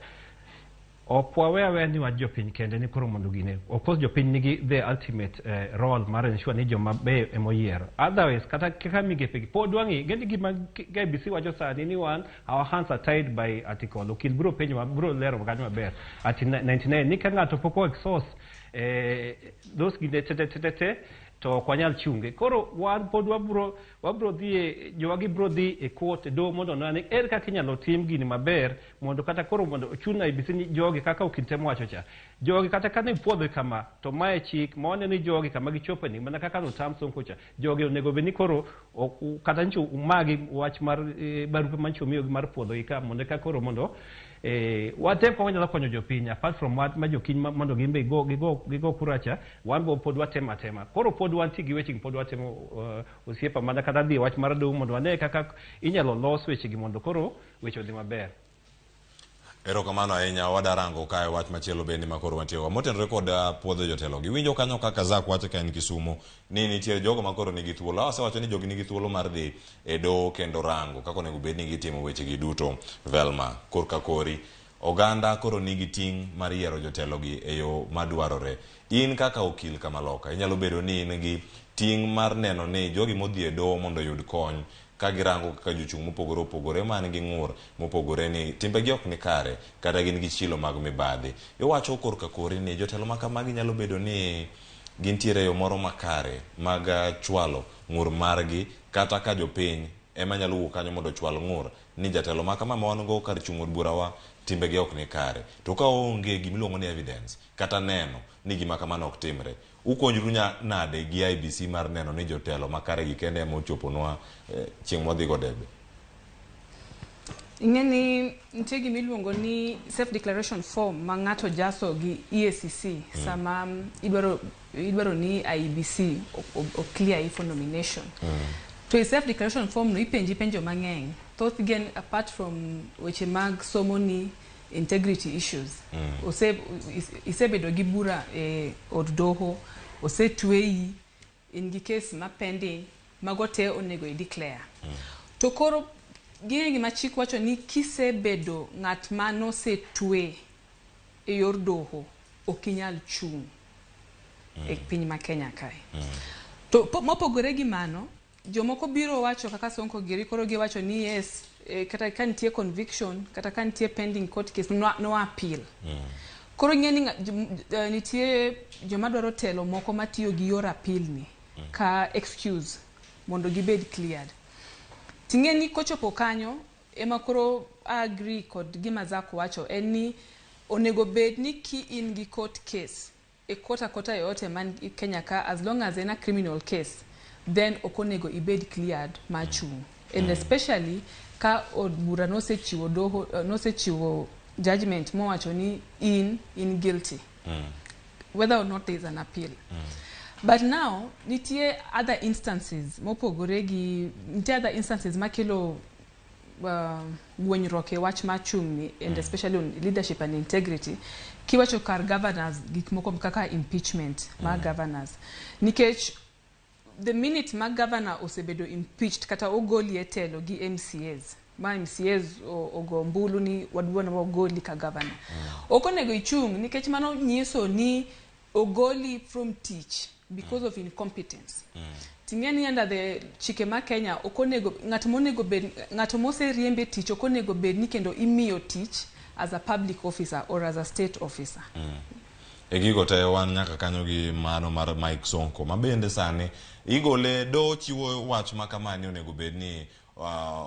Ok wawe aweya ni wach jopiny kende ni koro mondo gine. Of course jopiny nigi the ultimate role mar ensure ni joma beyo emoyiero. Otherwise kata kaka migepe gi pod wang'i geni gima IEBC wacho sani ni wan our hands are tied by article. Okil biro penjo biro lero kanyo maber. Ati 99 ni ka ng'ato pok o exhaust those gine te te te te to ok wanyal chunge. Koro wan pod wabro dhi e jowagi biro dhi e court e doho mondo one ni ere kaka inyalo tim gini maber mondo kata koro mondo ochun IEBC ni jogi kaka okil temo wacho cha. Jogi kata kane puodho kama to mae chik ma waneno ni jogi kama gichope ni mana kaka notam Sonko cha. Jogi onego bed ni koro kata ncho umagi wach mar barupe mancho miyogi mar puodho gi ka mondo eka koro mondo watem kaka wanyalo konyo jopiny apart from what ma jokiny mondo gin be gigo kura cha wan bo pod watemo atema. Koro pod wantie gi weche gi pod watemo osiepa mana kata dhi e wach mar doho mondo wane kaka inyalo los weche gi mondo koro weche odhi maber. Erokamano ahinya, wadarango kae wach machielo bende ma koro wantie go motenore kod puodho jotelo. Giwinjo kanyo kaka Zack wacho ka en Kisumu ni nitie jogo ma koro nigi thuolo. Asewacho ni jogi nigi thuolo mar dhi e doho kendo rango kaka onego bed ni gitimo weche gi duto. Velma, korka kori, oganda koro nigi ting' mar yiero jotelo gi e yo madwarore. In kaka okil kamaloka, inyalo bedo ni in gi ting' mar neno ni jogi modhi e doho mondo oyud kony ka girango kaka jochung' mopogore opogore man gi ng'ur mopogore ni timbegi ok ni kare kata gin gi chilo mag mibadhi. Iwacho korka kori ni jotelo ma kamagi nyalo bedo ni gintiere e yo moro makare mag chwalo ng'ur margi kata ka jopiny ema nyalo wuok kanyo mondo ochwal ng'ur ni jatelo ma kama ma wan go kar chung' od burawa timbegi ok ni kare. To ka onge gimiluongo ni evidence kata neno ni gima kamano ok timre, ukonjru nade gi IEBC mar neno ni jotelo makare gi kende ema ochoponwa chieng' mwadhi go debe? Ing'e ni nitie gima iluongo ni self declaration form ma ng'ato jaso gi EACC sama idwaro ni IEBC o clear for nomination. To e self declaration form no ipenji penjo mang'eny. Thoth gi en apart from weche mag somo ni integrity issues. Isebedo gi bura e od doho, osetweyi, in gi case ma pending, mago te onego i declare. To koro gine gima chik wacho ni kisebedo ng'at ma nosetwe e yor doho ok inyal chung' e piny ma Kenya kae. To mopogore gi mano, jomoko biro wacho kaka Sonko giri koro giwacho ni yes, kata ka nitie conviction, kata ka nitie pending court case, no appeal. Koro ing'e ni nitie joma dwaro telo moko matiyo gi yor appeal ni ka excuse mondo gibed cleared. Ting'e ni kochopo kanyo ema koro agree kod gima Zack wacho en ni onego bed ni ki in gi court case e court akota yoyote man Kenya ka, as long as en a criminal case, then ok onego ibed cleared mar chung'. And especially ka od bura nosechiwo doho, nosechiwo judgment mowacho ni in guilty, whether or not there is an appeal. But now nitie other instances mopogore gi, nitie other instances makelo gwenyruok e wach mar chung' ni, and especially on leadership and integrity. Kiwacho kar governors, gik moko kaka impeachment mar governors, nikech the minute ma governor osebedo impeached kata ogoli e telo gi MCAs, ma MCAs ogo ombulu ni wadwa ni wagoli ka governor, ok onego ichung', nikech mano nyiso ni ogoli from tich because of incompetence. Ting'e ni under the chike ma Kenya, ok onego ng'at monego bed, ng'ato moseriembe tich ok onego bed ni kendo imiyo tich as a public officer or as a state officer. E gigo te wan nyaka kanyo gi mano mar Mike Sonko ma bende sani igole do chiwo wach ma kama ni onego bed ni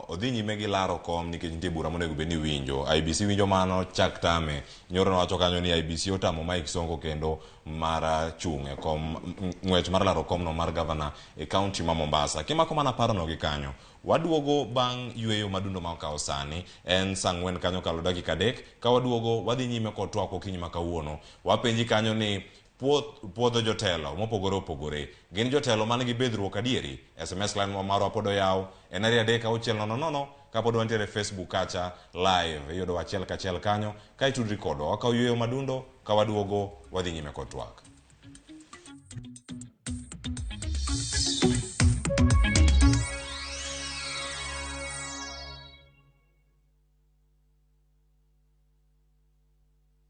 odhi nyime gi laro kom nikech nitie bura monego bed ni winjo. IEBC winjo mano chak tame. Nyoro nowacho kanyo ni IEBC otamo Mike Sonko kendo mar chung' e kom ng'wech mar laro komno mar gavana e kaunti ma Mombasa. Kimako mana parono gi kanyo, waduogo bang' yweyo madundo ma okawo sani en saa 4 kanyo kalo dakika 3. Ka waduogo wadhi nyime kod twak okinyi ma kawuono. Wapenji kanyo ni puodho jotelo mopogore opogore gin jotelo man gi bedhruok adieri. SMS line marwa pod oyaw en 23600, kapod wantiere Facebook kacha live iyudo achiel kachiel kanyo ka itudri kodwa. Wakawo yweyo madundo, ka waduogo wadhi nyime kod twak.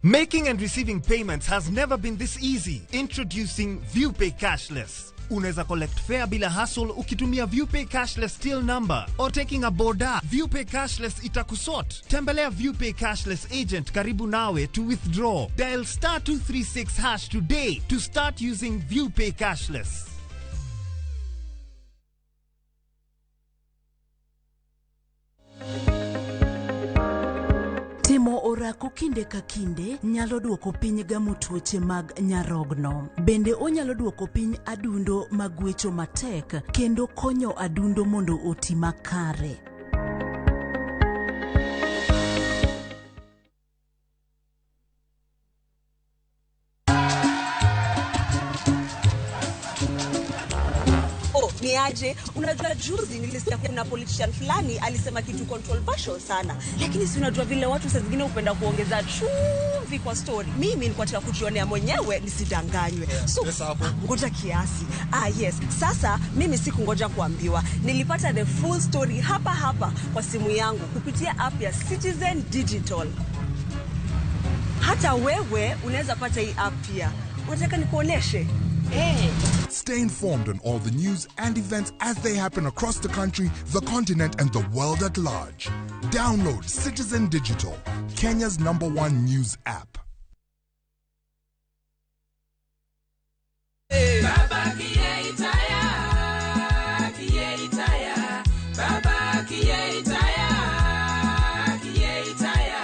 Making and receiving payments has never been this easy. Introducing ViewPay Cashless. Unaweza collect fare bila hassle ukitumia ViewPay Cashless till number or taking a boda. ViewPay Cashless itakusort. Tembelea ViewPay Cashless agent karibu nawe to withdraw. Dial star 236 hash today to start using ViewPay Cashless. Timo orako kinde ka kinde nyalo duoko piny gamo tuoche mag nyarogno. Bende onyalo duoko piny adundo magwecho matek kendo konyo adundo mondo oti makare. Ni aje, unajua juzi nilisikia kuna politician fulani alisema kitu controversial sana, lakini si unajua vile watu saa zingine hupenda kuongeza chumvi kwa story. Mimi nilikuwa nataka kujionea mwenyewe nisidanganywe. So ngoja kiasi. Yes. Sasa mimi sikungoja kuambiwa. Nilipata the full story hapa hapa kwa simu yangu kupitia app ya Citizen Digital. Hata wewe unaweza pata hii app pia. Unataka nikuoneshe? Hey. Stay informed on all the news and events as they happen across the country, the continent, and the world at large. Download Citizen Digital, Kenya's #1 news app. Baba kiyeitaya, kiyeitaya, Baba kiyeitaya, kiyeitaya,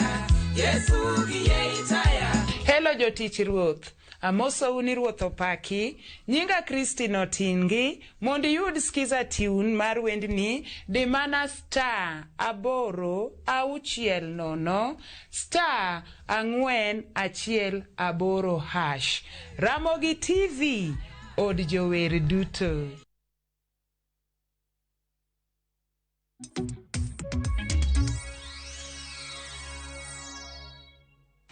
Yesu kiyeitaya. Hello jotich ruoth. Amoso uni ruoth opaki, nyinga Christine Otingi, mondo iyud skiza tune mar wendni, di mana star 8 6 0 star 4 1 8 hash. Ramogi TV, od jower duto.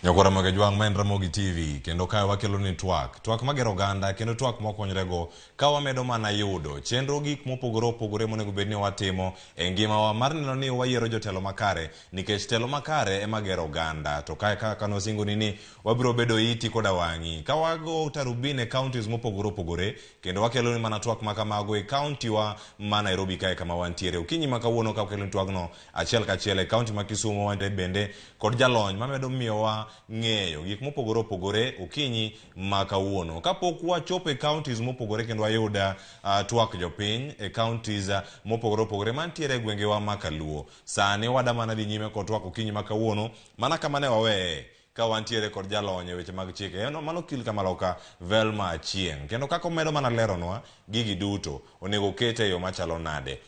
Nyakwara Ramogi Jwang' ma en Ramogi TV kendo kae wakelo ni twak twak magero oganda kendo twak mwakonyrego ka wamedo mana yudo chenro gik mopogore opogore monego bed ni watimo e ngimawa mar neno ni wayiero jotelo makare nikech telo makare ema gero oganda to kae kaka nosingoni ni wabiro bedo iti koda wang'i ka wago tarubin e counties mopogore opogore kendo wakelo ni mana twak makamago e county wa ma Nairobi kae kama wantiere okinyi ma kawuono ka wakelo ni twagno achiel kachiel e county ma Kisumu wantiere bende kod jalony mamedo miyowa ng'eyo gik mopogore opogore okinyi ma kawuono. Kapok wachopo e counties mopogore kendo wayuda twak jopiny e counties mopogore opogore mantiere e gwengewa ma Kaluo. Sani wada mana dhi nyime kod twak okinyi ma kawuono mana kama ne waweye ka wantiere kod jalony e weche mag chike en mano okil kamaloka Velma Achieng' Kendo kaka omedo mana leronwa gigi duto onego okete e yo machalo nade.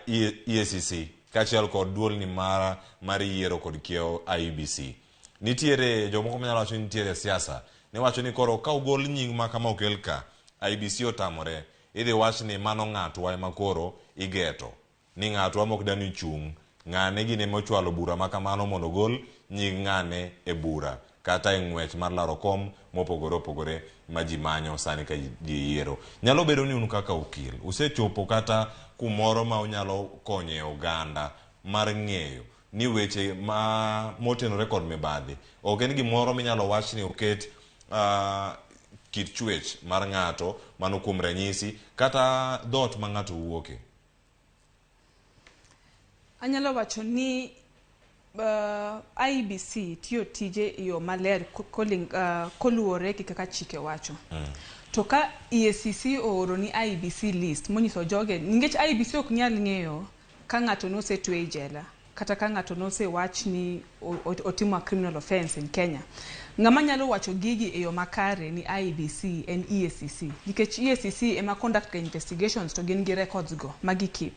EACC kaachiel kod duolni mar yiero kod kiewo IEBC. Nitiere jomoko manyalo wacho ni nitiere siasa. Niwacho ni koro ka ogol nying ma kama okel ka, IEBC otamore, idhi wach ni mano ng'atwa ema koro igeto. Ni ng'atwa mok dani chung', ng'ane gini mochwalo bura ma kamano mondo ogol nying ng'ane e bura kata e ng'wech mar laro kom mopogore opogore ma ji manyo sani ka ji yiero. Nyalo bedo ni un kaka okil, usechopo kata kumoro ma unyalo konyo e oganda mar ng'eyo ni weche ma motenore kod mibadhi ok en gimoro minyalo wach ni oket kit chwech mar ng'ato mano kuom ranyisi kata dhoot ma ng'ato wuoke. Anyalo wacho ni IEBC tiyo tije e yo maler koluwore gi kaka chike wacho. To ka EACC ooro ni IEBC list monyiso joge, nikech IEBC ok nyal ng'eyo ka ng'ato nosetwe e jela kata ka ng'ato nosewach ni otimo a criminal offense in Kenya. Ng'ama nyalo wacho gigi e yo makare ni IEBC en EACC, nikech EACC ema conduct ga investigations to gin gi records go ma gi keep.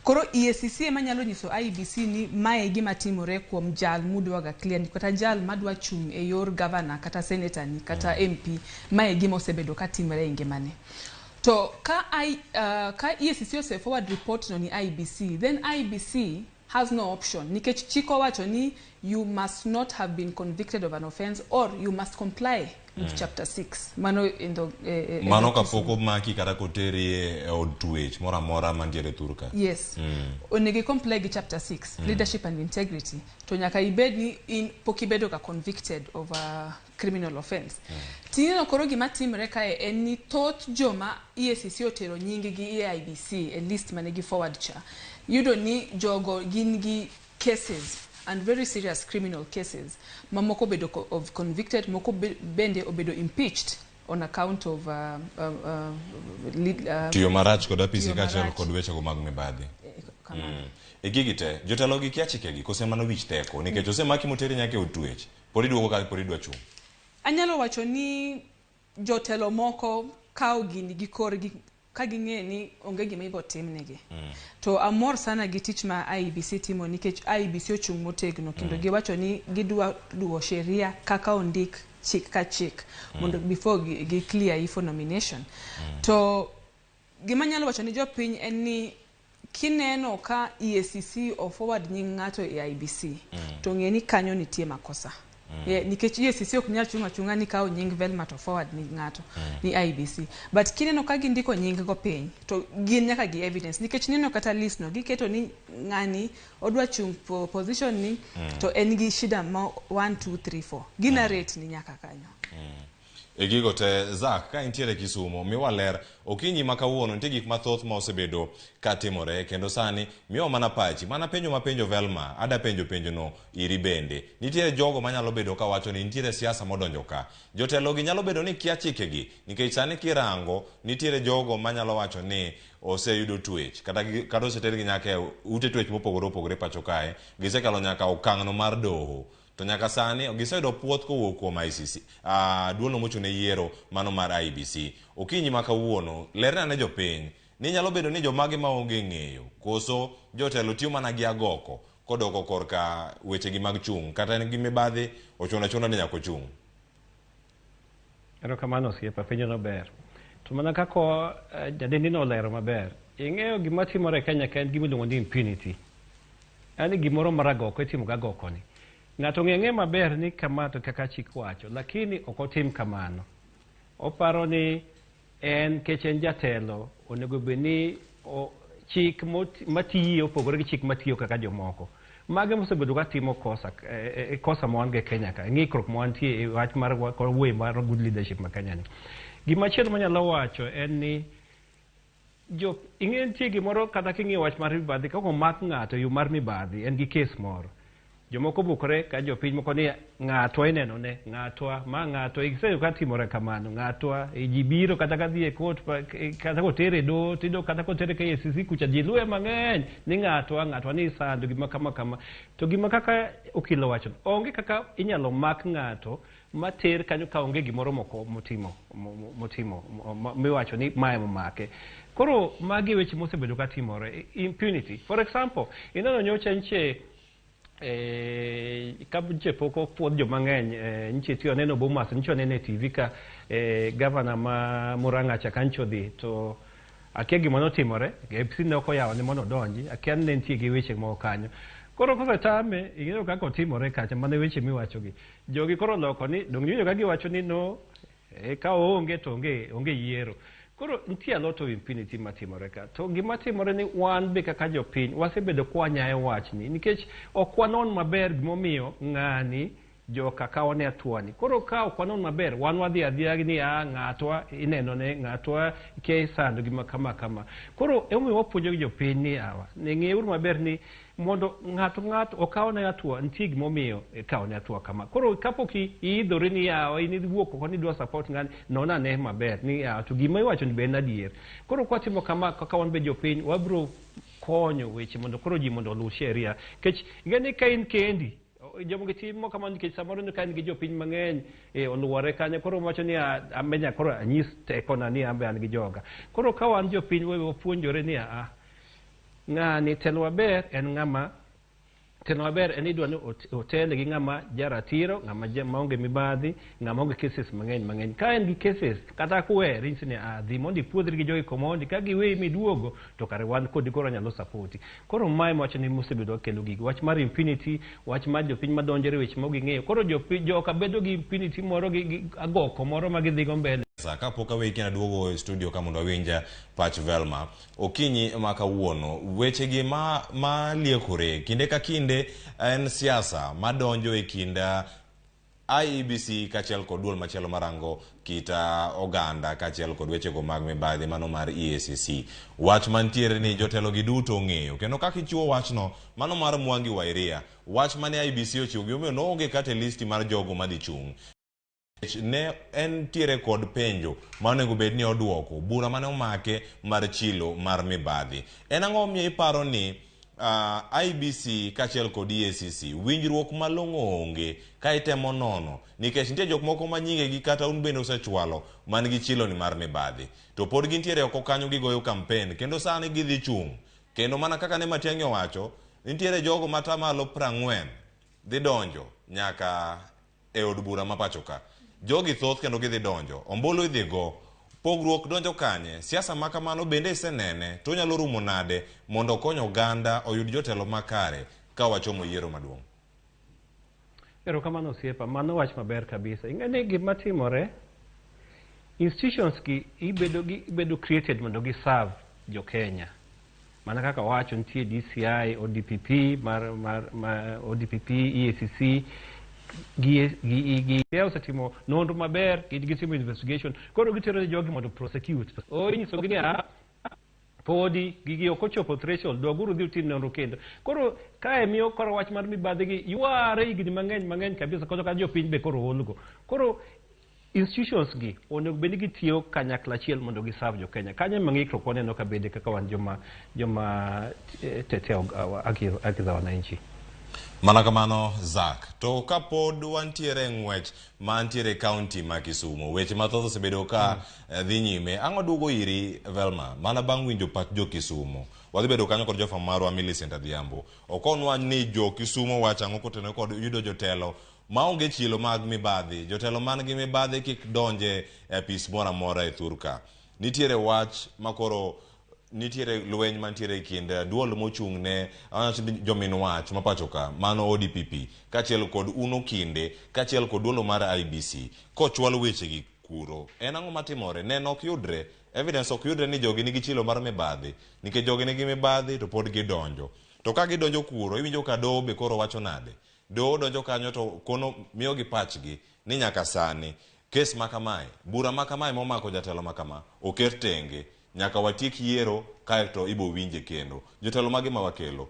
Koro EACC ema nyalo nyiso IEBC ni mae e gima timore kuom jal mudwaga clear ni kata jal madwa chung' e yor governor kata senator ni kata MP, mae e gima osebedo ka timore e ngimane. To ka EACC ose forward report no ni IEBC, then IEBC has no option nikech chik owacho ni you must not have been convicted of an offense or you must comply with chapter 6. Mano in the Mano kapok omaki kata koteri e od twech moro amora mantiere thur ka. Yes. Onego i comply gi chapter 6, leadership and integrity. To nyaka ibed ni in pok ibedo ga convicted of a criminal offense. Tineno koro gima timre kae en ni thoth joma EACC otero nying gi e IEBC e list mane gi forward cha, yudo ni jogo gin gi cases and very serious criminal cases ma moko obedo of convicted, moko bende obedo impeached on account of lead, Tiyo marach kod apisi tiyo kaachiel marach. kod wechego mag mibadhi. Kamano. E gigi te, jotelo gi kia chikegi kose mano wich teko nikech osemaki moteri nyaka e od twech. Pod iduogo ka pod idwa chung'. Anyalo wacho ni jotelo moko kawo gini gi korgi ka ging'e ni onge gima ibo timnegi. To amor sana gi tich ma IEBC timo nikech IEBC ochung' motegno kendo giwacho ni gidwa luwo sheria kaka ondik chik ka chik mondo before gi clear yi for nomination. To gima anyalo wacho ni jopiny en ni kineno ka EACC o forward nying ng'ato e IEBC, to ng'e ni kanyo nitie makosa. Yeah, nikech EACC ok nyal chung' achung'a ni kawo nying Velma to forward ni ng'ato ni IEBC. But kineno ka gindiko nying go piny, to gin nyaka gi evidence nikech neno kata list no giketo ni ng'ani odwa chung po position ni to en gi shida ma 1 2 3 4. Ginarrate ni nyaka kanyo. E gigo te Zak, ka intiere Kisumo, miwa ler okinyi ma kawuono nitie gik mathoth ma osebedo ka timore kendo sani miwa mana pachi, mana penjo ma penjo Velma, ada penjo penjono iri bende. Nitiere jogo manyalo bedo ka wacho ni nitiere siasa modonjo ka. Jotelo gi nyalo bedo ni kia chikegi, nikech sani kirango nitiere jogo manyalo wacho ni oseyudo twech, kata osetergi nyaka e ute twech mopogore opogore pacho kae, gisekalo nyaka okang'no mar doho. To nyaka sani giseyudo puoth kowuok kuom ICC, duolno mochung' ne yiero mano mar IEBC. Okinyi ma kawuono, lerna ne jopiny ni nyalo bedo ni jomage maonge ng'eyo koso jotelo tiyo mana gi agoko kodoko korka wechegi mag chung' kata en gi mibadhi ochuno achuna ni nyaka ochung'. Erokamano osiepa, penjono ber. To mana kaka jadendi nolero maber, ing'eyo gima timore e Kenya ka en gima iluongo ni impunity. Yaani gimoro mar agoko itimo gi agoko ni. Ng'ato ong'e ang'e maber ni kama to kaka chik wacho, lakini ok otim kamano. Oparo ni en kech en jatelo onego bed ni chik matiyo opogore gi chik matiyo kaka jomoko. Mage mosebedo ka timo kosa, kosa ma wan go e Kenya ka, ng'ikruok ma wantie e wach mar wuoyi mar good leadership ma Kenya ni. Gimachielo manyalo wacho en ni jo ing'e nitie gimoro kata king'iyo wach mar mibadhi kaka omak ng'ato e yo mar mibadhi en gi kes moro. Jomoko bukore ka jopiny moko ni ng'atwa ineno ne ng'atwa ma ng'atwa iseyo ka timore kamano ng'atwa ji biro kata ka dhi e court kata kotere e doho tiyudo kata kotere KICC kucha ji luwe mang'eny ni ng'atwa ng'atwa ni isando gima kama kama to gima kaka okil owacho onge kaka inyalo mak ng'ato mater kanyo ka onge gimoro moko motimo motimo miwacho ni mae momake. Koro magi e weche mosebedo ka timore impunity. For example, ineno nyocha nche ka nche pok opuodh joma ng'eny nche tiyo aneno Bomas nche aneno e TV ka gavana ma Murang'a cha ka nche odhi to akia gima notimore APC ne ok oyawone mondo odonji akia ni ne nitie gi weche moko kanyo. Koro kosetame ing'eyo kaka otimore kacha mana weche miwachogi. Jogi koro oloko ni dong' iwinjo ka giwacho ni no ka oonge to onge onge yiero. Koro nitie a lot of impunity matimore ka. To gima timore ni wan be kaka jopiny wasebedo kwanyayo wachni nikech ok wanon maber gimomiyo ng'ani joka kawo ne hatua ni. Koro ka ok wanon maber wan wadhi adhiya ni a ng'atwa ineno ne ng'atwa kia isando gima kama kama. Koro emomiyo wapuonjo jopiny ni awa ne ng'euru maber ni mondo ng'ato ng'ato okaw ne hatua nitie gimomiyo ikawo ne hatua kama. Koro kapok iidhori ni yawa in iwuok oko ni idwa support ng'ani non ane maber ni yawa to gima iwacho ni be en adier. Koro kwatimo kama kaka wan be jopiny wabiro konyo weche mondo koro ji mondo oluw sheria. Nikech ing'e ni ka in kendi jomogi timo kamano nikech samoro ka in gi jopiny mang'eny oluwore kanyo koro wacho ni ambe nyaka koro anyis tekona ni ambe an gi joga. Koro ka wan jopiny wapuonjore ni a ng'ani telo maber en ng'ama telo maber en idwa ni otele gi ng'ama jaratiro, ng'ama maonge mibadhi, ng'ama onge cases mang'eny mang'eny. Ka en gi cases kata kuweri inyisi ni a dhi mondo ipuodhri gi jogi komondi ka giweyi miduogo to kare wan kodi koro anyalo sapoti. Koro mae wacho ni mosebedo kelo gigi. Wach mar impunity, wach mar jopiny madonjore weche ma ok ging'eyo. Koro jopiny joka bedo gi impunity moro gi agoko moro ma gidhigo mbele. Kapok aweyi kendo aduogo e studio ka mondo awinj pach Velma. Okinyi ma kawuono, wechegi ma liekore kinde ka kinde en siasa madonjo e kind IEBC kaachiel kod duol machielo marango kit oganda kaachiel kod wechego mag mibadhi mano mar EACC. Wach mantiere ni jotelo gi duto ong'eyo kendo kaka ichiwo wachno mano mar Mwangi Wa Iria, wach mane IEBC ochiwo gimomiyo noonge kata e listi mar jogo madhi chung'. Ne entiere kod penjo ma onego bed ni oduoko bura mane omake mar chilo mar mibadhi. En ang'o momiyo iparo ni IEBC kaachiel kod EACC winjruok malong'o onge ka itemo nono nikech nitie jok moko ma nyingegi kata un bende usechwalo man gi chilo ni mar mibadhi to pod gintiere oko kanyo gigoyo kampen kendo sani gidhi chung' kendo mana kaka ne Matiang'i owacho nitiere jogo matamalo 40 dhi donjo nyaka e od bura ma pacho ka. Jogi thoth kendo gidhi donjo. Ombulu idhi go. Pogruok donjo kanye? Siasa ma kamano bende isenene to onyalo rumo nade mondo okony oganda oyud jotelo makare ka wachomo yiero maduong'? Erokamano osiepa, mano wach maber kabisa. Ing'e ni gima timore, institutions gi ibedo created mondo gi serve jo Kenya. Mana kaka wacho nitie DCI, ODPP, mar ODPP, EACC, gi osetimo nonro maber, gitimo investigation. Koro gitero ne jogi mondo prosecute. O inyisogi ni a podi gigi ok ochopo threshold, doguru dhi utim nonro kendo. Koro kae miyo koro wach mar mibadhi gi yware higni mang'eny mang'eny kabisa kata ka jopiny be koro oolgo. Koro institutions gi onego bed ni gitiyo kanyakla achiel mondo giserve jo Kenya. Kanyo ema ng'ikruok waneno ka bede kaka wan joma tetea haki za wananchi. Mana kamano Zack. To kapod wantiere e ng'wech mantiere e kaunti ma Kisumu, weche mathoth osebedo ka dhi nyime. Ang'o duogo iri Velma? Mana bang' winjo pach jo Kisumu. Wadhi bedo kanyo kod jofwambo marwa Millicent Adhiambo. Okonwa ni jo Kisumu wacho ang'o kotenore kod yudo jotelo maonge chilo mag mibadhi. Jotelo man gi mibadhi kik donje e apis moro amora e thur ka. Nitiere wach makoro nitiere lweny mantiere e kind duol mochung' ne awacho ni jomin wach ma pacho ka mano ODPP kaachiel kod uno kinde kaachiel kod duolo mar IEBC kochwal wechegi kuro en ang'o matimore neno ok yudre evidence ok yudre ni jogi nigi chilo mar mibadhi nikech jogi nigi mibadhi to pod gidonjo to ka gidonjo kuro iwinjo ka doho be koro wacho nade doho donjo kanyo to kono miyogi pachgi ni nyaka sani kes ma kamae bura ma kamae momako jatelo ma kama oket tenge nyaka watiek yiero kaeto ibo winje kendo jotelo mage ma wakelo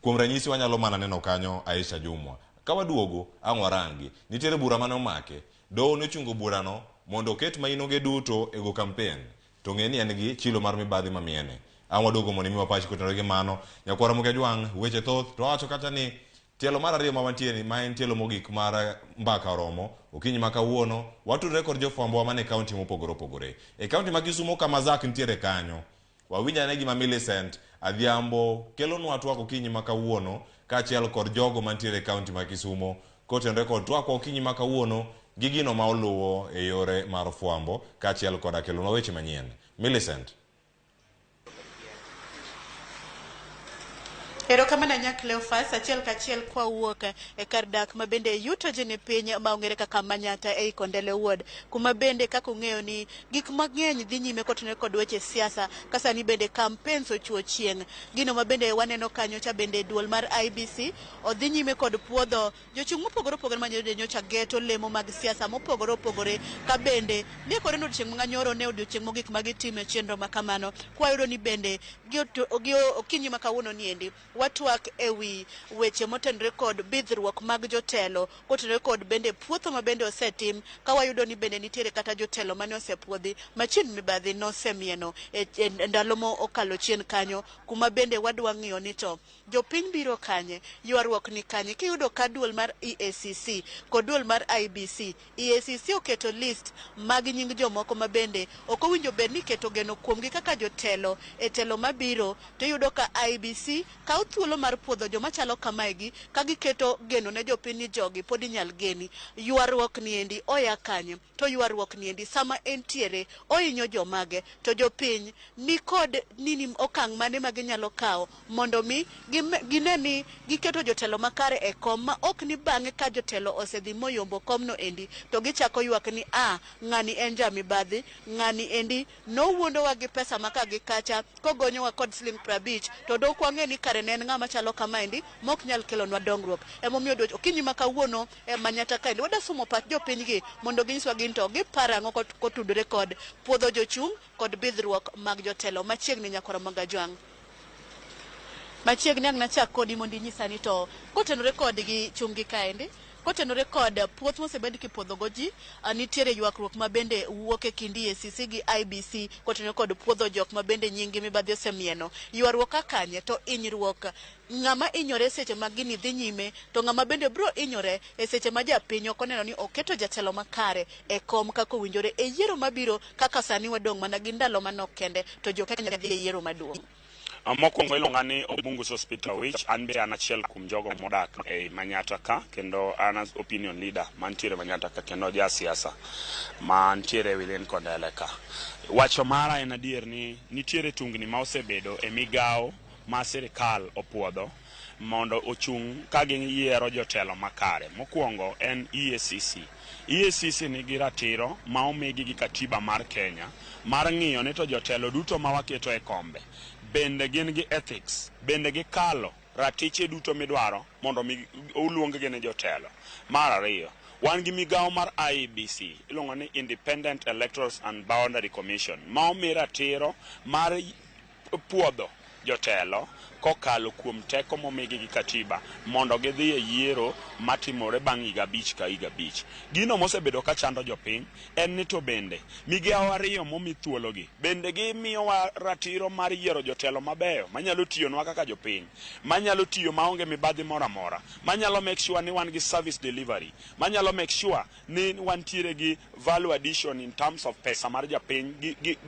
kuom ranyisi wanyalo mana neno kanyo Aisha Jumwa ka waduogo ang' warangi nitiere bura mane omake doho nochungo burano mondo oket mainoge duto e go kampen to ng'e ni en gi chilo mar mibadhi mamiene ang' waduogo mondo imiwa pachi kotenore gi mano nyakwara Ramogi Ajwang' weche thoth to awacho kata ni tielo mar ariyo ma wantie ni ma en tielo mogik mar mbaka oromo okinyi ma kawuono watudore kod jofwambowa man e kaunti mopogore opogore e kaunti ma Kisumo kama Zack nitiere kanyo wawinj ane gima Millicent Adhiambo kelonwa twak okinyi ma kawuono kaachiel kod jogo mantiere e kaunti ma Kisumo kotenore kod twakwa okinyi ma kawuono gi gino ma oluwo e yore mar fwambo kaachiel koda kelonwa weche manyien Millicent Erokamano ahinya Cleophas, achiel kachiel kwawuok e kar dak ma bende yuto ji ni piny ma ong'ere kaka Manyatta ei Kondele Ward, kuma bende kaka ung'eyo ni gik mang'eny dhi nyime kotenore kod weche siasa ka sani bende campaigns ochuo chieng'. Gino ma bende waneno kanyo cha bende duol mar IEBC odhi nyime kod puodho jochung' mopogore opogore ma nyocha geto lemo mag siasa mopogore opogore ka bende ne kore ni odiochieng' ma nyoro ne odiochieng' mogik ma gitime chenro ma kamano. Kwayudo ni bende gi okinyi ma kawuono niendi watwak ewi weche motenore kod bidhruok mag jotelo kotenore kod bende puotho ma bende osetim ka wayudo ni bende nitiere kata jotelo mane osepuodhi machien mibadhi nosemieno e ndalo mo okalo chien kanyo kuma bende wadwa ng'iyo ni to jopiny biro kanye ywaruok ni kanye kiyudo ka duol mar EACC kod duol mar IEBC EACC oketo list mag nying jomoko ma bende ok owinjo bed ni keto geno kuomgi kaka jotelo e telo mabiro to iyudo ka IEBC kawo thuolo mar puodho joma chalo kamaegi ka giketo geno ne jopiny ni jogi pod inyal geni ywaruok niendi oya kanye to ywaruok niendi sama entiere ohinyo jomage to jopiny ni kod nini okang' mane ma ginyalo kawo mondo mi gine ni giketo jotelo makare e kom ma ok ni bang'e ka jotelo osedhi moyombo komno endi to gichako ywak ni a ng'ani en jamibadhi ng'ani endi nowuondowa gi pesa ma ka gi kacha kogonyowa kod siling 50 to dok wang'e ni kare ne en ng'ama chalo kamaendi mok nyal kelonwa dongruok emomiyo odioch okinyi ma kawuono e Manyatta kaendi wada somo pach jopiny gi mondo ginyiswa gin to giparo ang'o kotudore kod puodho jochung' kod bidhruok mag jotelo machiegni nyakwar Magajwang' machiegni ang' nachak kodi mondo inyisa ni to kotenore kod gi chung' gi kaendi kotenore kod puoth mosebed kipuodho go ji nitiere ywakruok ma bende wuok e kind EACC gi IEBC kotenore kod puodho jok ma bende nying gi mibadhi osemieno ywaruok ka kanye to hinyruok ng'ama hinyore seche ma gini dhi nyime to ng'ama bende biro hinyore e seche ma japiny ok oneno ni oketo jatelo makare e kom kaka owinjore e yiero mabiro kaka sani wadong' mana gi ndalo manok kende to jo Kenya dhi e yiero maduong'. Mokwongo iluonga ni Obungu Sospeter Wich, an be an achiel kuom jogo modak ei Manyatta ka kendo an as opinion leader mantiere Manyatta ka kendo ja siasa mantiere within Kondele ka. Wacho mara en adier ni nitiere tungni ma osebedo e migawo ma sirikal opuodho mondo ochung' ka giyiero jotelo makare. Mokwongo en EACC. EACC nigi ratiro ma omigi gi katiba mar Kenya mar ng'iyo ni to jotelo duto ma waketo e kombe bende gin gi ethics, bende gikalo ratiche duto midwaro mondo mi oluong-gi ni jotelo. Mar ariyo, wan gi migawo mar IEBC iluongo ni Independent Electoral and Boundary Commission ma omi ratiro mar puodho jotelo kokalo kuom teko momigi gi katiba mondo gidhi e yiero matimore bang' higa 5 ka higa 5. Gino mosebedo ka chando jopiny en ni to bende migawo ariyo momi thuologi bende gimiyowa ratiro mar yiero jotelo mabeyo manyalo tiyonwa kaka jopiny, manyalo tiyo maonge mibadhi moro amora, manyalo make sure ni wan gi service delivery, manyalo make sure ni wantiere gi value addition in terms of pesa mar japiny,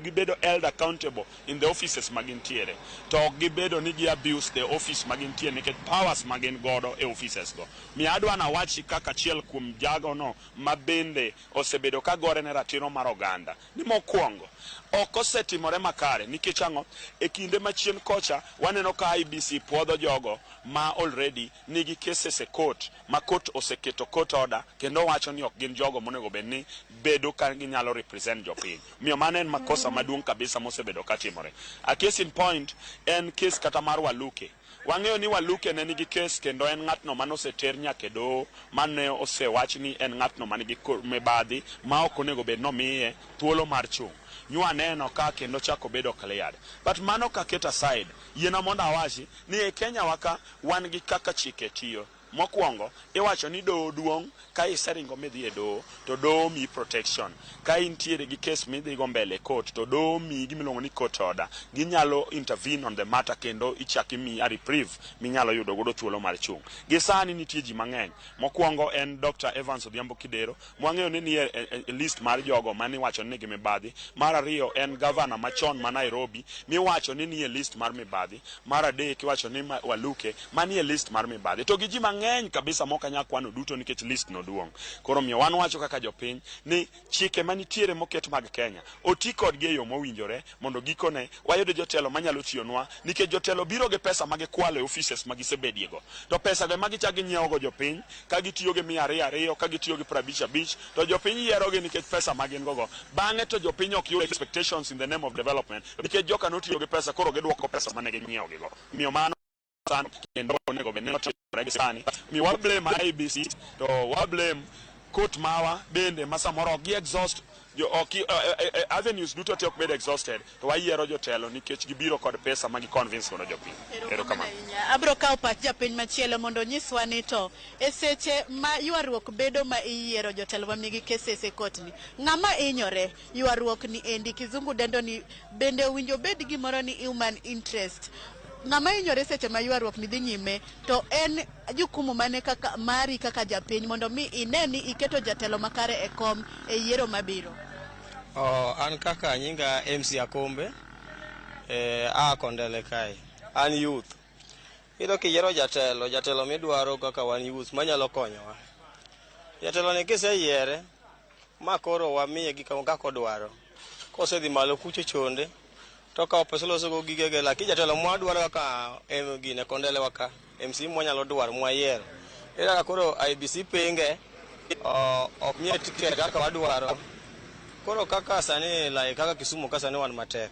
gibedo held accountable in the offices ma gintiere. To ok gibedo ni gi abuse the office ma gintie nikech powers ma gin godo e offices go. Miyo adwa nawachi kaka achiel kuom jagono ma bende osebedo ka gore ne ratiro mar oganda ni mokwongo ok osetimore makare nikech ang'o? E kinde machien kocha waneno ka IEBC puodho jogo ma already nigi cases e court ma court oseketo court order kendo wacho ni ok gin jogo monego bed ni bedo ka ginyalo represent jopiny. Omiyo mano en makosa maduong' kabisa mosebedo katimore. A case in point en case kata mar Waluke. Wang'eyo ni Waluke ne nigi case kendo en ng'atno mane oseter nyaka e doho mane osewach ni en ng'atno manigi mibadhi ma ok onego bed nomiye thuolo mar chung'. Nywaneno ka kendo chako bedo cleared. But mano kaket aside, yiena mondo awachi ni e Kenya wa ka wan gi kaka chike tiyo. Mokwongo, iwacho ni doho duong' ka iseringo midhi e doho to doho miyi protection. Ka intiere gi case midhigo mbele e court to doho miyi gimiluongo ni court order. Ginyalo intervene on the matter kendo ichak imiyi a reprieve minyalo yudo godo thuolo mar chung'. Gi sani nitie ji mang'eny. Mokwongo en Dr. Evans Odhiambo Kidero, mwang'eyo ni nie e list mar jogo maniwacho ni nigi mibadhi. Mar ariyo en gavana machon ma Nairobi miwacho ni nie list mar mibadhi. Mar adek iwacho ni Waluke manie list mar mibadhi. To gi ji mang'eny kabisa mok anyal kwano duto nikech list no duong'. Koro omiyo wan wacho kaka jopiny ni chike manitiere moket mag Kenya oti kodgi e yo mowinjore mondo gikone wayud jotelo manyalo tiyonwa nikech jotelo biro gi pesa ma gikwalo e offices ma gisebediego. To pesa go ema gichak ginyiewo go jopiny ka gitiyo gi 200 200 ka gitiyo gi 50 50 to jopiny yierogi nikech pesa ma gin go go. Bang'e to jopiny ok yud expectations in the name of development nikech joka notiyo gi pesa koro giduoko pesa mane ginyiewo gigo. Omiyo mano sani kendo onego bed ni otimore gi sani. Omiyo wa blame IEBC to wa blame court mawa bende ma samoro ok gi exhaust jo ok avenues duto te ok bed exhausted to wayiero jotelo nikech gibiro kod pesa ma gi convince godo jopiny. Erokamano. Abro kawo pach japiny machielo mondo onyiswa ni to e seche ma ywaruok bedo ma iyiero jotelo ma nigi cases e court ni, ng'ama hinyore ywaruok ni endi kizungu dendo ni bende owinjo bed gimoro ni human interest. Ng'ama hinyore seche ma ywaruok ni dhi nyime to en jukumu mane kaka mari kaka japiny mondo mi ine ni iketo jatelo makare e kom e yiero mabiro? Oh, an kaka nyinga MC Akombe a Kondele kae. An youth. Iyudo kiyiero jatelo, jatelo midwaro kaka wan youth manyalo konyowa. Jatelo ni kiseyiere ma koro wamiye gik kaka odwaro. Kosedhi malo kucho chonde to okawo pesa oloso go gigege lakini jatelo mwadwaro kaka gine Kondele wa ka MC mwanyalo dwaro mwayiero. Iyudo kaka koro IEBC pinge ok miye ticket kaka wadwaro. Koro kaka sani like kaka Kisumu ka sani wan matek.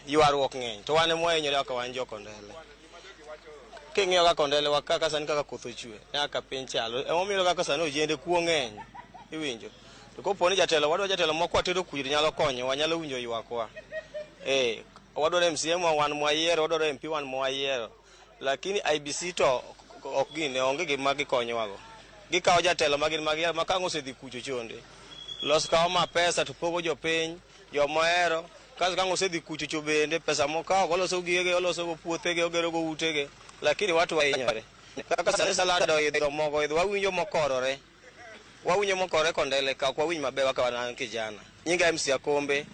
Ywaruok ng'eny to wan ema wahinyore kaka wan jo Kondele. King'iyo kaka Kondele wa kaka sani kaka koth ochwe kaka piny chalo emomiyo kaka sani ojende kuo ng'eny iwinjo. To kopo ni jatelo wadwa jatelo moko watero kucho to nyalo konyowa nyalo winjo ywakwa. Wadwaro MCA wan mwayiero wadwaro MP wan mwayiero. Lakini IEBC to ok gine onge gima gikonyowago. Gikawo jatelo ma gin magiyiero ma ka ang' osedhi kucho chonde. Los kawo ma pesa to pogo jopiny jomohero kasto ka ang' osedhi kucho cho bende pesa mokawo oloso gigege oloso go puothege ogero go utege lakini watu wahinyore. Kaka sani salad oidho mogo oidho wawinjo mokorore. Wawinjo mokorore Kondele ka ok wawinj maber kaka wan kijana. Nyinga MC Akombe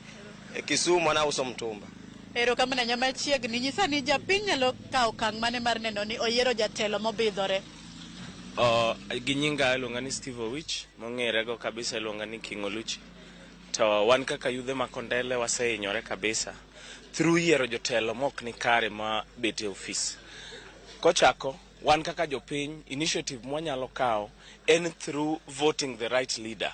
e Kisumu an auso mtumba. Erokamano ahinya machiegni. Nyisa ni japiny nyalo kawo okang' mane mar neno ni oyiero jatelo mobidhore? Gi nyinga iluonga ni Steve Owich, mong'ere go kabisa iluonga ni King Oluchi. To wan kaka yudhe ma Kondele wasehinyore kabisa through yiero jotelo mok ni kare ma bet e ofis. Kochako, wan kaka jopiny, initiative mwanyalo kawo en through voting the right leader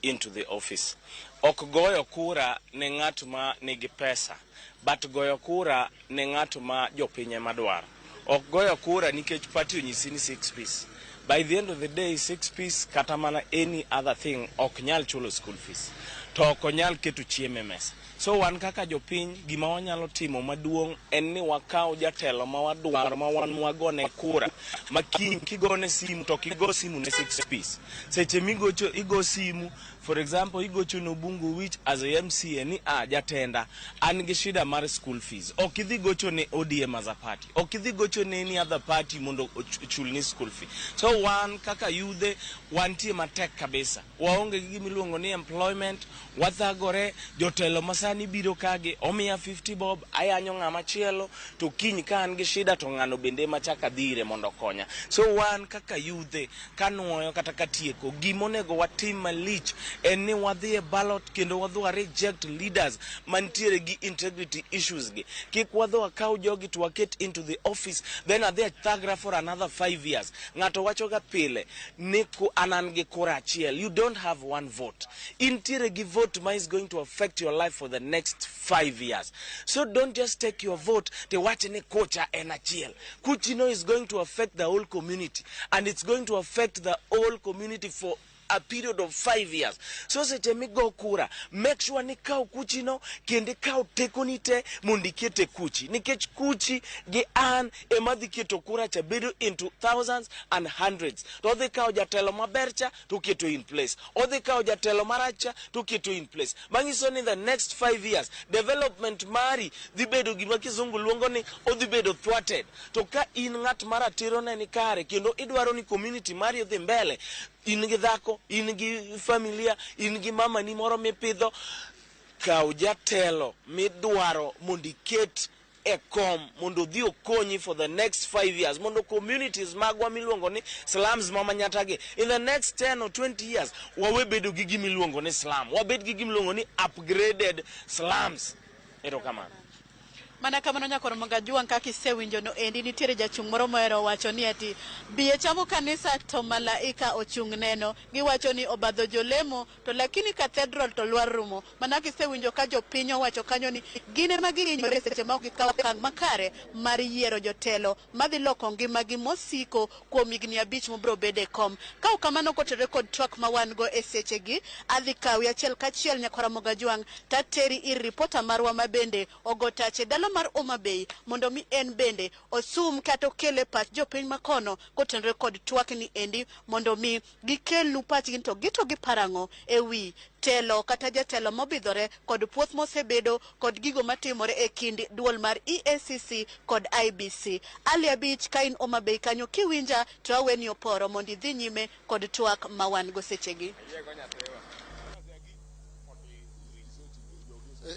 into the office. Ok goyo kura ne ng'at ma nigi pesa, but goyo kura ne ng'at ma jopiny ema dwaro. Ok goyo kura nikech party onyisi ni 6 piece. By the end of the day, 6 piece kata mana any other thing ok nyal chulo school fees. To ok onyal keto chiemo e mesa. So wan kaka jopiny, gima wanyalo timo maduong' en ni wakaw jatelo ma wadwaro ma wan wagone kura ma kiny kigone simu to ok igo simu ne 6 piece. Seche migocho igo simu For example, igocho ne Obungu Wich as a MCA ni a jatenda an gi shida mar school fees. Ok idhi gocho ne ODM as a party. Ok idhi gocho ne any other party mondo ochulni school fee. So wan kaka yudhe wantie matek kabisa. Waonge gi gima iluongo ni employment, wathagore, jotelo masani biro kagi, omiya 50 bob, ayanyo ng'ama chielo, to kiny ka an gi shida to ng'ano bende ema chak adhi ire mondo okonya. So wan kaka yudhe, kanuoyo kata katieko, gimonego watim malich en ni wadhi e ballot kendo wadhi wa reject leaders mantiere gi integrity issues gi. Kik wadhi wakaw jogi to waket into the office, then adhi athagra for another 5 years. Ng'ato wachoga pile ni an an gi kura achiel. You don't have one vote. Intiere gi vote ma is going to affect your life for the next 5 years. So don't just take your vote tiwach ni kucha en achiel. Kuchino is going to affect the whole community, and it's going to affect the whole community for a period of 5 years. So seche migo kura, make sure ni kaw kuchino kendo ikaw tekoni te mondo iket e kuchi. Nikech kuchi gi an ema dhi keto kura cha bedo into thousands and hundreds. To odhi kawo jatelo maber cha to oketo in place. Odhi kawo jatelo marach cha to oketo in place. Manyiso ni the next 5 years, development mari dhi bedo gima kizungu luongo ni odhi bedo thwarted. To ka in ng'at maratiro ne ni kare kendo idwaro ni community mari odhi mbele, in gi dhako, in gi familia, in gi mamani moro mipidho, kaw jatelo midwaro mondo iket e kom mondo odhi okonyi for the next 5 years, mondo communities magwa miluongo ni slums ma Manyatta gi in the next 10 or 20 years wawe bedo gi gima iluongo ni slum, wabed gi gima iluongo ni upgraded slums. Erokamano. Mana kamano nyakoro Mogajwang' kaka isewinjo no endi nitiere jachung' moro mohero wacho ni ati biye chamo kanisa to malaika ochung' neno. Giwacho ni obadho jolemo to lakini cathedral to lwar rumo. Mana kisewinjo ka jopiny owacho kanyo ni gin ema gihinyore seche ma ok gikawo okang' makare mar yiero jotelo madhi loko ngimagi mosiko kuom higni 5 mobiro bedo e kom. Ka ok kamano kotenore kod twak ma wan go e sechegi, adhi kawi achiel kachiel nyakwara Mogajwang' tateri ir ripota marwa ma bende ogo tache dala mar Homa Bay mondo mi en bende osum kata okel e pach jopiny makono kotenore kod twak ni endi mondo mi gikelnu pachgi to gito giparang'o e wi telo kata jatelo mobidhore kod puoth mosebedo kod gigo matimore e kind duol mar EACC kod IBC. Ali abich ka in Homa Bay kanyo kiwinja to aweni oporo mondo idhi nyime kod twak ma wan go sechegi.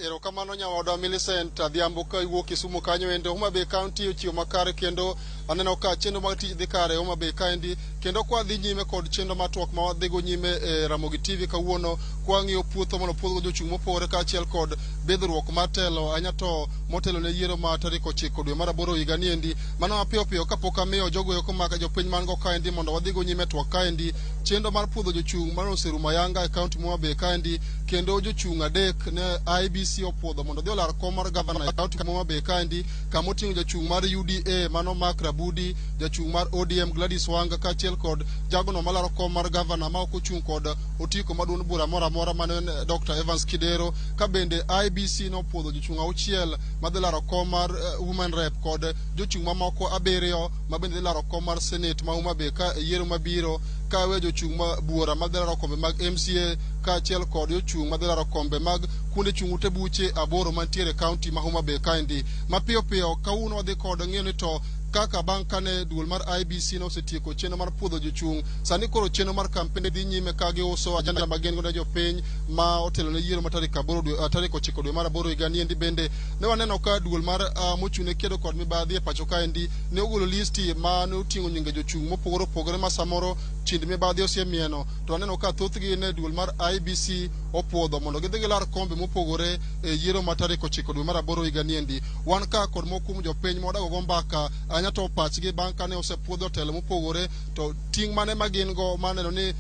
Erokamano nyawadwa Millicent Adhiambo ka iwuok Kisumu kanyo endo. Homa Bay County ochiwo makare kendo aneno ka chenro mag tich dhi kare Homa Bay kaendi, kendo kwa dhi nyime kod chenro mar twak ma wadhigo nyime e Ramogi TV kawuono kwa ng'iyo puotho mondo puodhgo jochung' mopogore kaachiel kod bidhruok mar telo ahinya to motelo ne yiero ma tarik 9 dwe mar 8 higa niendi. Mano mapiyo piyo kapok amiyo jogo eko mag jopiny man go kaendi mondo wadhigo nyime twak kaendi. Chenro mar puodho jochung' mano oserumo ayanga e kaunti ma Homa Bay kaendi, kendo jochung' 3 ne IBC opuodho mondo odhi olar kom mar gavana e kaunti ma Homa Bay kaendi, kama oting'o jachung' mar UDA mano Mark Rabudi, jachung' mar ODM Gladys Wanga kaachiel kod jagono malaro kom mar gavana ma ok ochung' kod otiko mar duond bura moro amora mano en Dr. Evans Kidero. Ka bende IBC nopuodho jochung' 6 madhi laro kom mar Women Rep kod jochung' mamoko 7 ma bende dhi laro kom mar Senate ma Homa Bay ka yiero mabiro, ka we jochung' ma buora madhi laro kombe mag MCA kaachiel kod jochung' madhi laro kombe mag kuonde chung' ute buche 8 mantiere e kaunti ma Homa Bay kaendi. Mapiyo piyo kawuono wadhi kod ng'iyo ni to kaka bang' kane duol mar IBC nosetieko chenro mar puodho jochung', sani koro chenro mar kampen dhi nyime ka giuso ajenda ma gin go ne jopiny ma otelo ne yiero ma tarik 9 dwe mar 8 higa niendi. Bende ne waneno ka duol mar mochung' ne kedo kod mibadhi e pacho kaendi ne ogolo listi ma ne oting'o nyinge jochung' mopogore opogore ma samoro chind mibadhi osemieno, to waneno ka thothgi ne duol mar IBC opuodho mondo gidhi gilar kombe mopogore e yiero ma tarik 9 dwe mar 8 higa niendi. Wan ka kod moko kuom jopiny ma wadago go mbaka ahinya to pachgi bang' kane osepuodho telo mopogore, to ting' mane ma gin go maneno ni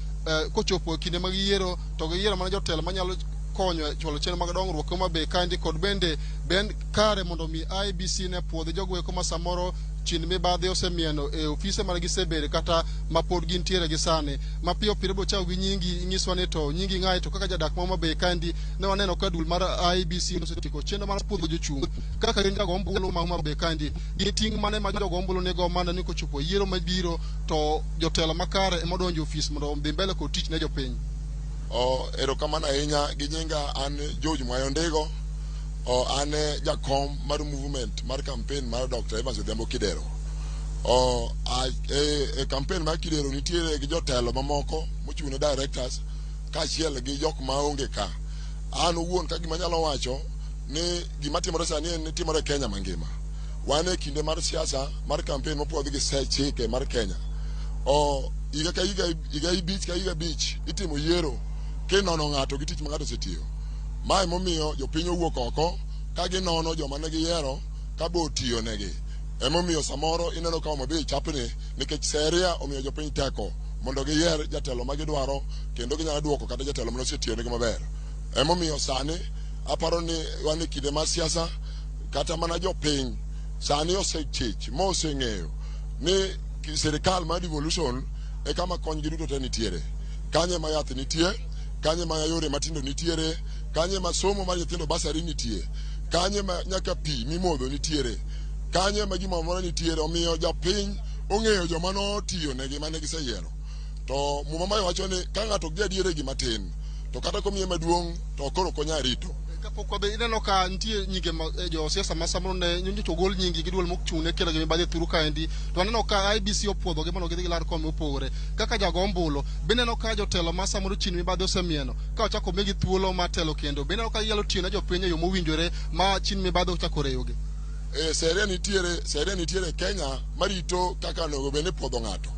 kochopo e kinde mag yiero to giyiero mana jotelo manyalo konyo e chwalo chenro mag dongruok Homa Bay kaendi, kod bende ben kare mondo mi IBC ne puodhi jogo eko ma samoro chind mibadhi osemieno e ofise mane gisebede kata ma pod gintiere gi sani. Mapiyo piyo ibiro chako gi nyingi, inyiswa ni to nyingi ng'ae, to kaka jadak ma Homa Bay kaendi ne waneno ka duol mar IBC osetieko chenro mar puodho jochung' kaka gin jago ombulu ma Homa Bay kaendi, gin ting' mane ma jogo ombulu nigo mana ni kochopo yiero mabiro to jotelo makare ema odonjo e ofis mondo odhi mbele kod tich ne jopiny. O, erokamano ahinya gi nyinga an George Mwayo Ndigo. O, an e jakom mar movement mar campaign mar Dr. Evans Odhiambo Kidero. O, a, e, e campaign mar Kidero nitiere gi jotelo mamoko mochung' ne directors kaachiel gi jok maonge ka. An owuon ka gima anyalo wacho ni gima timore sani en ni timore e Kenya mangima. Wan e kinde mar siasa mar campaign mopuodh gi chike mar Kenya. O, higa ka higa, higa abich ka higa abich itimo yiero kinono ng'ato gi tich ma ng'ato osetiyo. Mae momiyo jopiny owuok oko ka ginono joma ne giyiero ka be otiyo negi. Emomiyo samoro ineno ka Homa Bay chapni nikech sheria omiyo jopiny teko mondo giyier jatelo ma gidwaro kendo ginyalo duoko kata jatelo mane osetiyo negi maber. Emomiyo sani aparo ni wan e kinde mar siasa kata mana jopiny sani osechich moseng'eyo ni sirikal mar devolution e kama kony gi duto te nitiere. Kanyo ema yath nitie, kanyo ema yore matindo nitiere, kanyo ema somo mar nyithindo basari nitie, kanyo ema nyaka pi mimodho nitiere, kanyo ema gimoro amora nitiere. Omiyo japiny ong'eyo joma notiyo negi mane giseyiero. To muma mayo wacho ni ka ng'ato ok jaadier e gima tin, to kata komiye maduong' to koro ok onyal rito. Kapok wabe ineno ka nitie nyinge ma josiasa ma samoro ne nyocha ogol nyingi gi duol mochung' ne kelo gi mibadhi e thuru kaendi to aneno ka IEBC opuodhogi mondo gidhi gilar kombe mopogore. Kaka jago ombulu, be ineno ka jotelo ma samoro chin mibadhi osemieno ka ochako omigi thuolo mar telo kendo, be ineno ka ginyalo tiyo ne jopiny e yo mowinjore ma chin mibadhi ok chako reyogi? E, sheria nitiere, sheria nitiere Kenya marito kaka onego bed ni ipuodho ng'ato.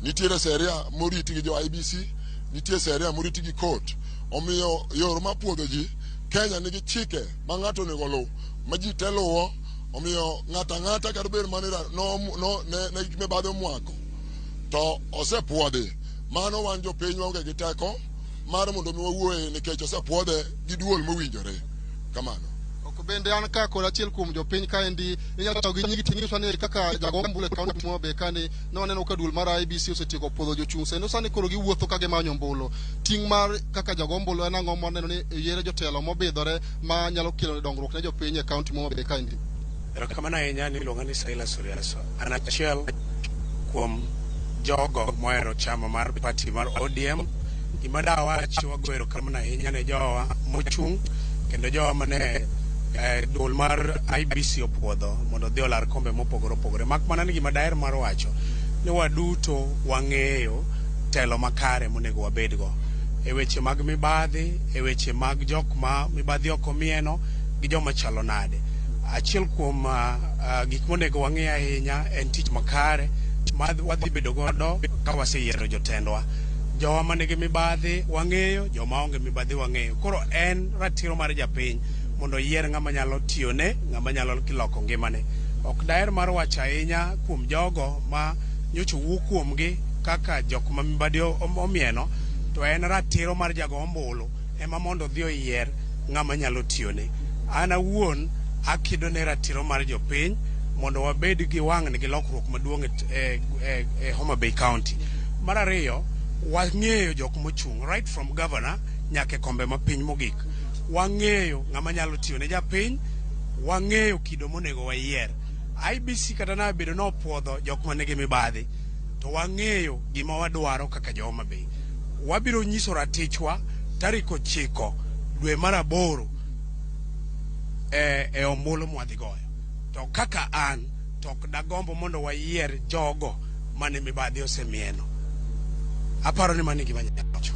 Nitiere sheria morit gi jo IEBC, nitie sheria morit gi court. Omiyo yor mar puodho ji Kenya nigi chike ma ng'ato onego oluw ma ji te luwo. Omiyo ng'ato ang'ata kata bed mana no, no, ne, ne mibadhi omwako to osepuodhi. Mano wan jopiny waonge gi teko mar mondo mi wawuoye nikech osepuodhe gi duol mowinjore. Kamano. Ok bende an ka kod achiel kuom jopiny kaendi inyalo tawo gi nyingi ting'iso ni kaka jago ombulu e kaunti ma Homa Bay kani ne waneno ka duol mar IEBC osetieko puodho jochung' sendo sani koro giwuotho ka gimanyo ombulu. Ting' mar kaka jago ombulu en ang'o maneno ni yiero jotelo mobidhore ma nyalo kelo dongruok ne jopiny e kaunti ma Homa Bay kaendi? Erokamano ahinya ni iluonga ni Silas Oriaso. An achiel kuom jogo mohero chama mar party mar ODM. Gima dawachi wago erokamano ahinya ne jowa mochung' kendo jowa mane duol mar IEBC opuodho mondo odhi olar kombe mopogore opogore. Mak mana ni gima daher mar wacho ni waduto wang'eyo telo makare monego wabedgo e weche mag mibadhi, e weche mag jok ma mibadhi ok omieno gi joma chalo nade. Achiel kuom gik monego wang'e ahinya en tich makare ma wadhi bedo godo ka waseyiero jotendwa. Jowa manigi mibadhi wang'eyo, joma onge mibadhi wang'eyo. Koro en ratiro mar japiny mondo oyier ng'ama nyalo tiyone, ng'ama nyalo loko ngimane. Ok daher mar wacho ahinya kuom jogo ma nyocha owuo kuomgi kaka jok ma mibadhi omieno, to en ratiro mar jago ombulu ema mondo odhi oyier ng'ama nyalo tiyone. An awuon akedo ne ratiro mar jopiny mondo wabed gi wang'ni gi lokruok maduong' e Homa Bay County. Mar ariyo, wang'eyo jok mochung' right from governor nyaka e kombe mapiny mogik. Wang'eyo ng'ama nyalo tiyo ne japiny, wang'eyo kido monego wayier. IEBC kata na bedo nopuodho jok manigi mibadhi, to wang'eyo gima wadwaro kaka jo Homa Bay. Wabiro nyiso ratichwa tarik 9 dwe mar 8 e ombulu mwadhi goyo. To kaka an, to ok dagombo mondo wayier jogo mane mibadhi osemieno. Aparo ni mano e gima anyalo wacho.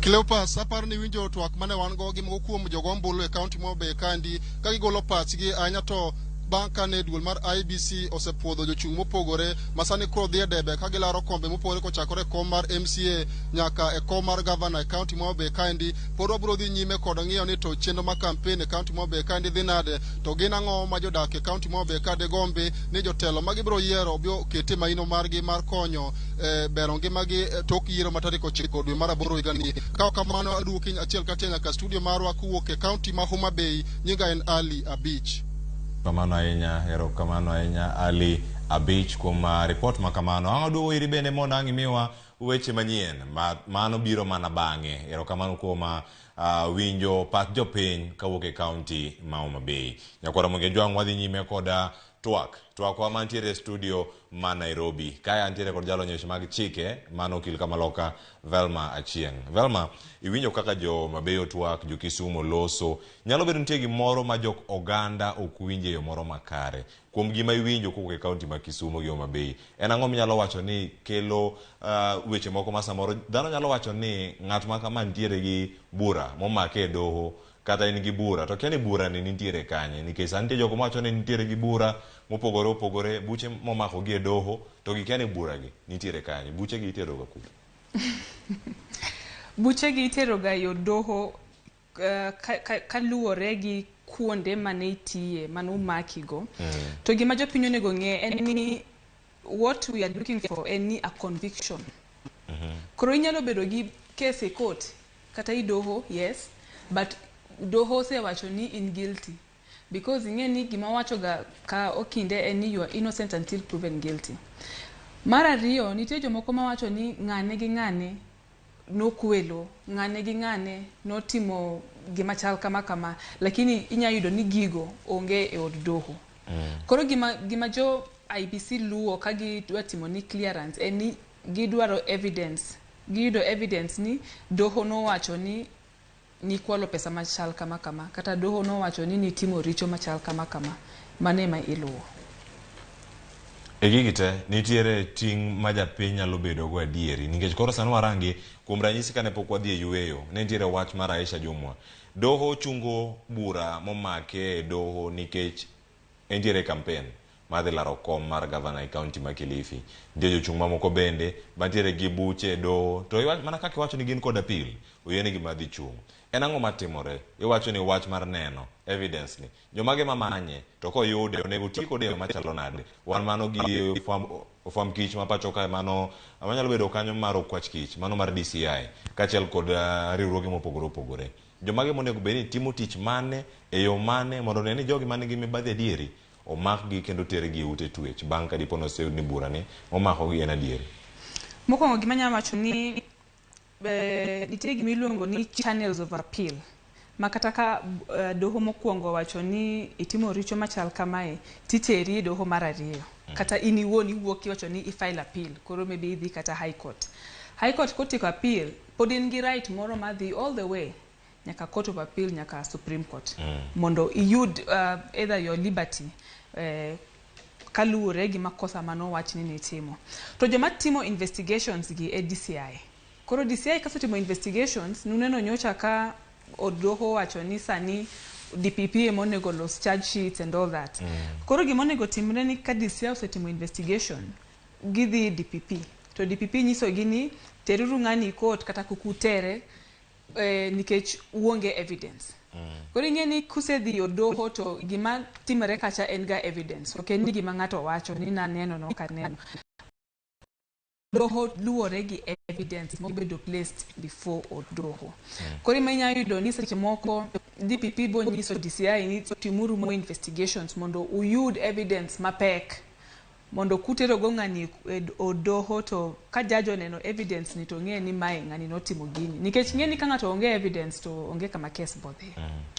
Cleopas, aparo ni winjo twak mane wan go gi moko kuom jogo ombulu e kaunti ma Homa Bay kaendi ka gigolo pachgi ahinya to bang' kane duol mar IEBC osepuodho jochung' mopogore ma sani koro dhi e debe ka gilaro kombe mopogore kochakore e kom mar MCA nyaka e kom mar gavana e kaunti ma Homa Bay kaendi. Pod wabiro dhi nyime kod ng'iyo ni to chenro mar kampen e kaunti ma Homa Bay kaendi dhi nade, to gin ang'o ma jodak e kaunti ma Homa Bay ka degombi ni jotelo ma gibiro yiero obi okete maino margi mar konyo e bero ngimagi tok yiero ma tarik 9 dwe mar 8 higani. Ka ok kamano, aduoki achiel kachiel nyaka studio marwa kowuok e kaunti ma Homa Bay. Nyinga en Ali Abich. Kamano ahinya, erokamano ahinya Ali Abich kuom report ma kamano. Ang' aduogo iri bende mondo ang' imiwa weche manyien, mano biro mana bang'e. Erokamano kuom winjo pach jopiny kawuok e kaunti ma Homa Bay. Nyakwara Mwenge Jwang' wadhi nyime koda twak. Twakwa mantiere e studio ma Nairobi. Kae antiere kod jalony e weche mag chike, mano okil kamaloka Velma Achieng'. Velma, iwinjo kaka jo Mabeyo twak, jo Kisumu loso. Nyalo bedo nitie gimoro ma jok oganda ok winj e yo moro makare. Kuom gima iwinjo kowuok e kaunti ma Kisumu gi Homa Bay, en ang'o minyalo wacho ni kelo weche moko ma samoro dhano nyalo wacho ni ng'at ma kama nitiere gi bura momake e doho kata en gi bura to kia ni bura ni nitiere kanye nikech sani nitie jogo mawacho ni nitiere gi bura mopogore opogore buche momako gi e doho to gikia ni bura gi nitiere kanye buche gi itero ga kure. Buche gi itero ga e od doho kaluwore gi kuonde mane itiye mane omaki go. To gima jopiny onego ng'e en ni what we are looking for en ni a conviction. Koro inyalo bedo gi case e court kata i doho, yes, but doho osewacho ni in guilty. Because ing'e ni gima wacho ga ka okinde en ni you are innocent until proven guilty. Mar ariyo, nitie jomoko mawacho ni ng'ane gi ng'ane nokwelo, ng'ane gi ng'ane notimo gima chal kama kama, lakini inya yudo ni gigo onge e od doho. Koro gima jo IEBC luwo ka gidwa timo ni clearance en ni gidwaro evidence. Giyudo evidence ni doho nowacho ni nikwalo pesa machal kama kama, kata doho nowacho ni nitimo richo machal kama kama. Mano ema iluwo. E gigi te, nitiere ting' ma japiny nyalo bedo go adieri. Nikech koro sani warangi, kuom ranyisi kane pok wadhi e yueyo, ne nitiere wach mar Aisha Jumwa. Doho chungo bura momake e doho nikech entiere e campaign mar dhi laro kom mar gavana e kaunti ma Kilifi. Nitie jochung' mamoko bende mantiere gi buche e doho, to mana kaka iwacho ni gin kod appeal, oyienegi mar dhi chung'. En ang'o matimore? Iwacho ni wach mar neno, evidence ni. Jomage mamanye, to koyude, onego ti kode e yo machalo nade? Wan mano gi ofwamb kich ma pacho kae mano manyalo bedo kanyo mar okwach kich, mano mar DCI, kaachiel kod riwruoge mopogore opogore. Jomage monego bed ni timo tich mane, e yo mane, mondo one ni jogi man gi mibadhi adieri, omakgi kendo tergi e ute twech bang' ka dipo noseyud ni bura ni momakogi en adieri. Mokwongo gima anyalo wacho ni nitie gima iluongo ni channels of appeal. Ma kata ka doho mokwongo owacho ni itimo richo machal kamae, titeri e doho mar ariyo. Kata in iwuon iwuok iwacho ni i-file appeal, koro maybe idhi kata high court. High court kotieko appeal, pod in gi right moro madhi all the way nyaka court of appeal nyaka Supreme Court. Mondo iyud either your liberty kaluwore gi makosa manowach ni nitimo. To joma timo investigations gi e DCI. Koro DCI kasetimo investigations, nuneno nyocha ka od doho owacho ni sani DPP ema onego los charge sheets and all that. Koro gima onego timre ni ka DCI osetimo investigation, gidhi DPP. To DPP nyisogi ni teruru ng'ani court kata kik utere nikech uonge evidence. Koro ing'e ni kusedhi e doho to gima timore kacha en ga evidence. Ok en ni gima ng'ato wacho ni naneno nok aneno. Doho luwore gi evidence mobedo placed before od doho. Koro ema inya yudo ni seche moko DPP bo nyiso DCI ni timuru more investigations mondo uyud evidence mapek mondo kutero go ng'ani e od doho to ka judge oneno evidence ni to ng'e ni mae ng'ani notimo gini. Nikech ng'e ni ka ng'ato onge evidence to onge kama case bodhiye.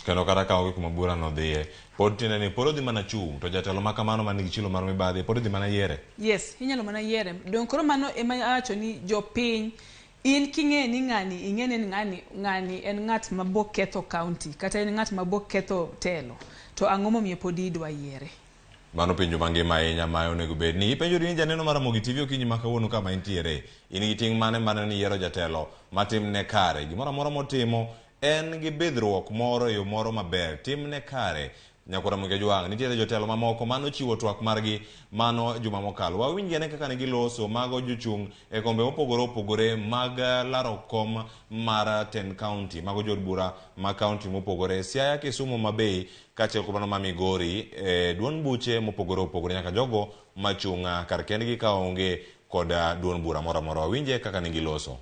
Kendo kata ka onge kuma bura nodhiye, pod tiende ni pod odhi mana chung' to jatelo ma kamano man gi chilo mar mibadhi pod idhi mana yiere. Yes, inyalo mana yiere. Dong koro mano ema awacho ni jopiny in king'e ni ng'ani ing'e ni ng'ani en ng'at ma bo ketho county kata en ng'at ma bo ketho telo to ang'o momiyo pod idwa yiere? Mano penjo mangima ahinya ma onego bed ni ipenjori ni janeno mar Ramogi TV okinyi ma kawuono kama intiere. In gi ting' mane mane ni yiero jatelo matimne kare. Gimoro amora motimo en gi bidhruok moro e yo moro maber. Timne kare. Nyakwar Ramogi Ojwang', nitiere jotelo mamoko mano chiwo twak margi mano juma mokalo. Wawinj ane kaka ne giloso mago jochung' e kombe mopogore opogore mag laro kom mar 10 county. Mago jood bura ma county mopogore. Siaya, Kisumu, Homa Bay, kaachiel kod mano ma Migori, e duond buche mopogore opogore nyaka jogo machung' kar kendgi ka onge kod duond bura moro amora. Wawinje kaka ne giloso.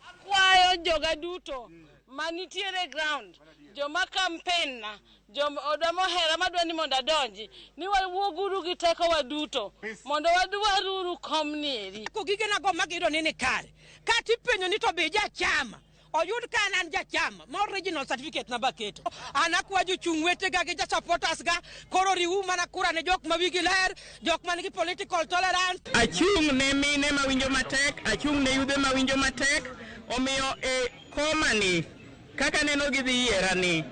Akwayo joga duto manitiere ground, joma campaign na, joma odwa mohera madwa ni mondo adonji, ni wawuoguru gi tekowa duto mondo wadwaruru kom ni eri. Ko gigena go magiyudo ni ni kare. Kata ipenjo ni to be jachama. Oyud ka an an jachama ma original certificate na baketo. An akwa jochung' wetega gi ja supporters ga koro riwu mana kura ne jok ma wigi ler, jok man gi political tolerance. Achung' ne mine mawinjo matek, achung' ne yudhe mawinjo matek, omiyo e koma ni kaka neno gidhi yiera ni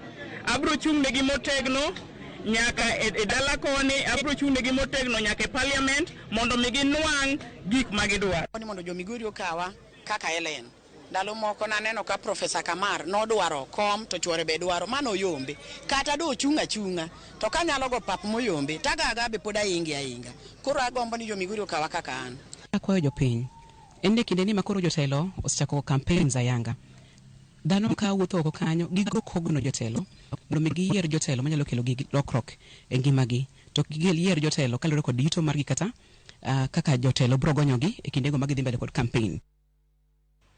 abro chung' negi motegno nyaka e dala koni, abro chung' negi motegno nyaka e parliament mondo mi ginwang' gik ma gidwaro. Ni mondo jo Migori okawa kaka Helen. Ndalo moko naneno ka Profesa Kamar nodwaro kom to chuore be dwaro, mano oyombe. Kata do ochung' achung'a, to kanyalo go pap moyombe, tagaga be pod ainge ainga. Koro agombo ni jo Migori okawa kaka an. Akwayo jopiny, en e kinde ni makoro jotelo osechako campaigns ayanga. Dhano ka wuotho oko kanyo, gigo kogno jotelo mondo mi giyier jotelo manyalo kelo gi lokruok e ngimagi. To giyier jotelo kaluwore kod yuto margi kata kaka jotelo biro gonyogi e kindego ma gidhi mbele kod campaign.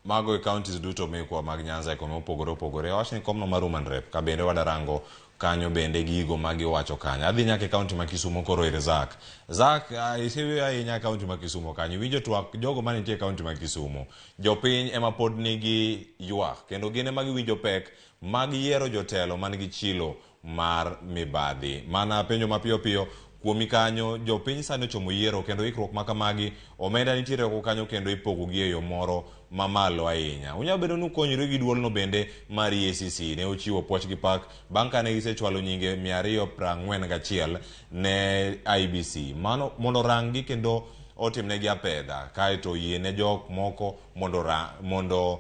Mago e counties duto mekwa mag Nyanza e kome mopogore opogore. Awach ni komno mar Woman Rep ka bende wadarango kanyo bende gigo ma giwacho kanyo. Adhi nyaka e county ma Kisumo koro ir Zack. Zack, isewuoyo ahinya e county ma Kisumo kanyo. Iwinjo twak jogo manitie e county ma Kisumo. Jopiny ema pod nigi ywak kendo gin ema giwinjo pek mag yiero jotelo man gi chilo mar mibadhi. Mana penjo mapiyo piyo kuomi kanyo, jopiny sani ochomo yiero kendo ikruok ma kamagi, omenda nitiere oko kanyo kendo ipogo gi e yo moro mamalo ahinya. Unyalo bedo ni ukonyri gi duolno bende mar EACC ne ochiwo puoch gi pak bang' kane gisechwalo nyinge 241 ne IEBC. Mano mondo oranggi kendo otimnegi apedha kaeto oyiene jok moko mondo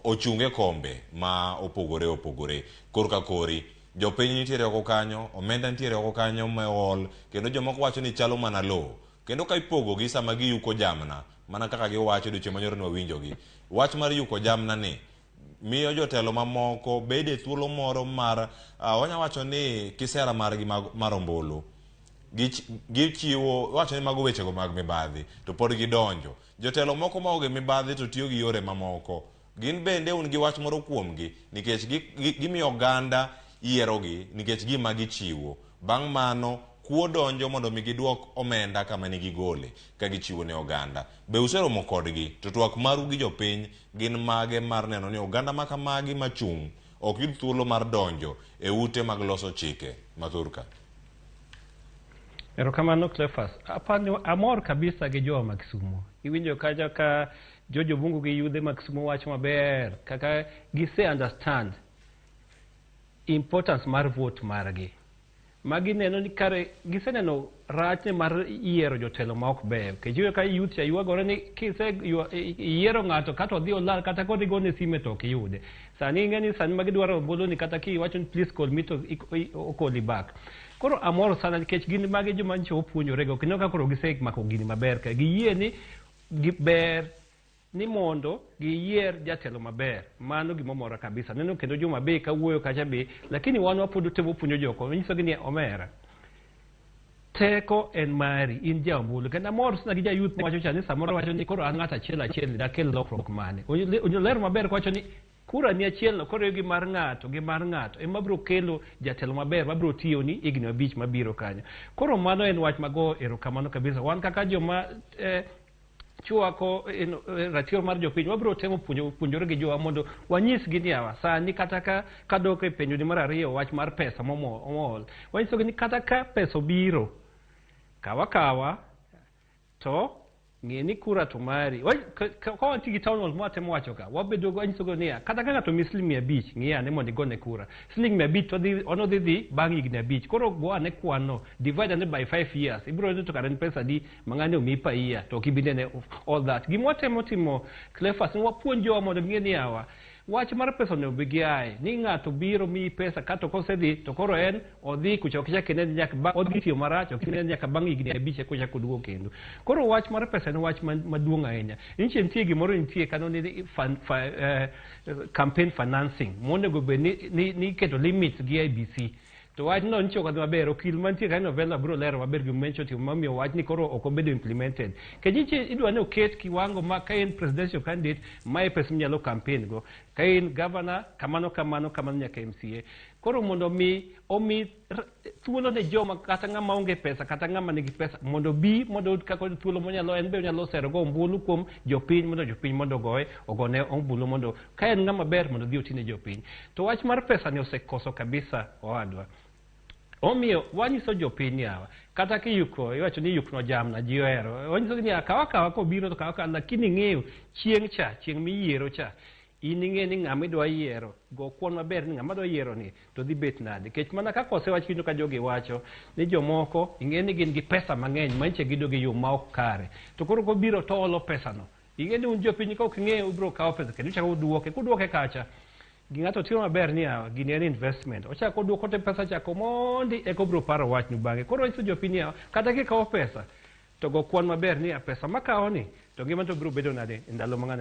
ochung e kombe ma opogore opogore. Korka kori, jopiny nitiere oko kanyo, omenda nitiere oko kanyo mool, kendo jomoko wacho ni chalo mana lowo. Kendo ka ipogogi sama giyuko jamna, mana kaka giwacho odiochieng' manyoro ne wawinjogi. Wach mar yuko jamna ni miyo jotelo mamoko bedo e thuolo moro mar wanya wacho ni kisera margi mar ombulu. Gichiwo, wacho ni mago wechego mag mibadhi, to pod gidonjo. Jotelo moko maonge mibadhi to tiyo gi yore mamoko. Gin bende un gi wach moro kuomgi, nikech gimiyo oganda yierogi nikech gima gichiwo. Bang' mano, kuo donjo mondo mi giduok omenda kama ne gigole ka gichiwo ne oganda. Be useromo kodgi? To twak maru gi jopiny gin mage mar neno ni oganda ma kamagi machung' ok yud thuolo mar donjo e ute mag loso chike mathurka? Erokamano Cleophas. Apani amor kabisa gi jowa ma Kisumo. Iwinjo kacha ka George Obungu gi yudhe ma Kisumo wacho maber kaka gise understand importance mar vote margi. Magi neno ni kare giseneno rachne mar yiero jotelo ma ok beyo. Nikech iyudo ka youth cha ywagore ni kise yiero ng'ato kata odhi olal kata kodhi gone sime to ok iyude. Sani ing'e ni sani ma gidwaro ombulu ni kata kiwacho ni please call me to okoli back. Koro amor sana nikech gin magi joma nyocha opuonjorego kendo ka koro gisemako gini maber ka giyie ni ber ni mondo giyier jatelo maber. Mano gimomora kabisa. Neno kendo Juma be kawuoyo kacha be, lakini wan wapod temo puonjo joko. Nyisogi ni omera, teko en mari, in ja ombulu. Kendo amor sana gi ja youth mawacho cha ni samoro wacho ni koro an ng'ato achiel achiel dakel lokruok mane. Ler maber kowacho ni kura ni achiel no koro gi mar ng'ato gi mar ng'ato ema biro kelo jatelo maber mabiro tiyoni higni 5 mabiro kanyo. Koro mano en wach mago erokamano kabisa. Wan kaka joma chwako ratiro mar jopiny wabiro temo puonjore gi jowa mondo wanyisgi ni awa sani kata ka kadok e penjo ni mar ariyo wach mar pesa mool wanyisogi ni kata ka pesa obiro kawa to ng'e ni kura to mari. Ka wantie gi town hall mwatemo wacho ka wabedo wanyisogo niya kata ka ng'ato mi siling 500 ng'i ane mondo igone kura siling 500 to ono dhi bang' higni 5 koro go ane kwan no divide ane by 5 years ibiro yudo to kare en pesa adi ma ng'ani omiyi per year to ok ibi nene all that. Gima watemo timo Cleophas ni wapuonj jowa mondo ging'e ni yawa wach mar pesa onego bi giaye ni ng'ato biro miyi pesa kato kosedhi to koro en odhi kucha ok ichak inene nyaka bang' odhi tiyo marach ok inene nyaka bang' higni 5 eka ochak oduogo kendo. Koro wach mar pesa en wach maduong' ahinya. Nitie gimoro nitie kano ni campaign financing monego bed ni iketo limits gi IEBC. To wach no nyicho kadhi maber, okil mantie kanyo Novella biro lero maber gima nyicho timo momiyo wach ni koro ok obedo implemented. Nikech nitie idwa ni oket kiwango ma ka in presidential candidate mae pesa minyalo campaign go, ka in governor kamano kamano kamano nyaka MCA. Koro mondo mi omi thuolo ne joma kata ng'ama onge pesa kata ng'ama nigi pesa mondo bi mondo oyud kaka thuolo monyalo en be onyalo sero go ombulu kuom jopiny mondo jopiny mondo ogoye ogone ombulu mondo ka en ng'ama ber mondo odhi oti ne jopiny. To wach mar pesa ni osekoso kabisa owadwa. Omiyo wanyiso jopiny yawa kata kiyuko iwacho ni yukno jamna ji ohero wanyiso ni kawa kawa kobiro to kawa kawa lakini ing'eyo chieng' cha chieng' miyiero cha in ing'e ni ng'ama idwa yiero go kwan maber ni ng'ama adwa yiero ni to dhi bet nade nikech mana kaka osewach kendo ka jogi wacho ni jomoko ing'e ni gin gi pesa mang'eny manyiche gido gi yo ma ok kare to koro kobiro to olo pesano ing'e ni un jopiny ka ok ing'eyo ubiro kawo pesa kendo uchako uduoke kuduoke kacha gi ng'ato timo maber ni yawa gini en investment ochako oduoko te pesa chako mondi eka obiro paro wachnu bang'e koro wanyiso jopiny yawa kata kikawo pesa to go kwan maber ni pesa makawo ni to ngima to biro bedo nade e ndalo ma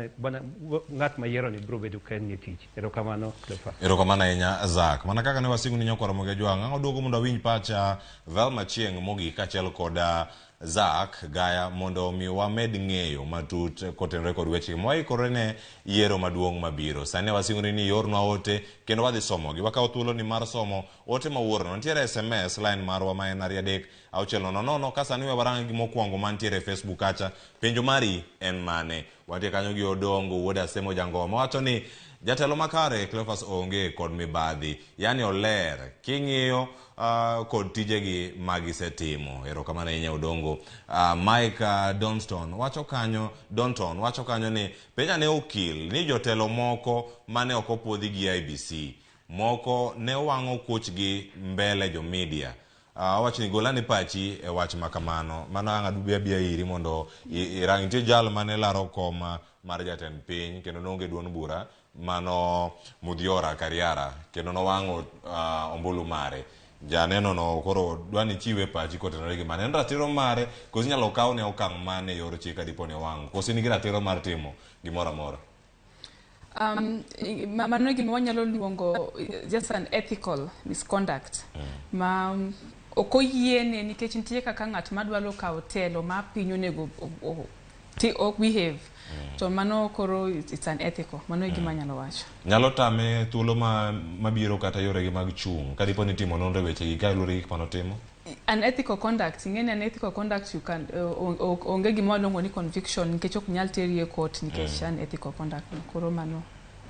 ng'at mayiero ni biro bedo ka en e tich. Erokamano Cleophas. Erokamano ahinya Zack. Mana kaka ne wasingo ni nyakwar Ramogi Ajwang', ang' oduogo mondo awinj pacha Velma Chieng' mogik kaachiel kod Zack Gaya mondo omi wamed ng'eyo matut kotenore kod weche mwaikore ne yiero maduong' mabiro. Sani ne wasingo ni iornwa ote kendo wadhi somogi. Wakawo thuolo ni mar somo ote ma wuorno. Nitiere SMS line marwa ma en 23 6 0 0 ka sani we warang gi mokwongo mantiere e Facebook kacha. Penjo mari en mane? Wantie kanyo gi Odongo wuod Asemo Jangoma wacho ni jatelo makare Cleophas onge kod mibadhi, yani oler king'iyo kod tijegi magisetimo. Erokamano ahinya Odongo. Mike Donston wacho kanyo, Donton wacho kanyo ni penja ne okil ni jotelo moko mane ok opuodhi gi IEBC moko ne wang'o kuchgi mbele jo media. Awacho ni golane pachi e wach ma kamano. Mano ang' adubi abiya iri mondo irang. Nitie jal mane laro kom mar jatend piny kendo noonge duond bura mano Muthiora Kariara kendo nowang'o ombulu mare. Janeno no koro dwa ni chiwe pachi kotenore gi mano. En ratiro mare koso inyalo kawne okang' mane e yor chik ka dipo ni owang'o? Koso in gi ratiro mar timo gimoro amora? Mano e gima wanyalo luongo just an ethical misconduct ma ok oyiene nikech nitie kaka ng'at madwaro kawo telo ma piny onego o behave to mano koro it's unethical. Mano e gima anyalo wacho. Nyalo tame thuolo mabiro kata yoregi mag chung' ka dipo ni itimo nonro e wechegi kaluwore gi gik manotimo? Unethical conduct, ing'e ni unethical conduct you can onge gima waluongo ni conviction nikech ok nyal teri e court nikech unethical conduct no. Koro mano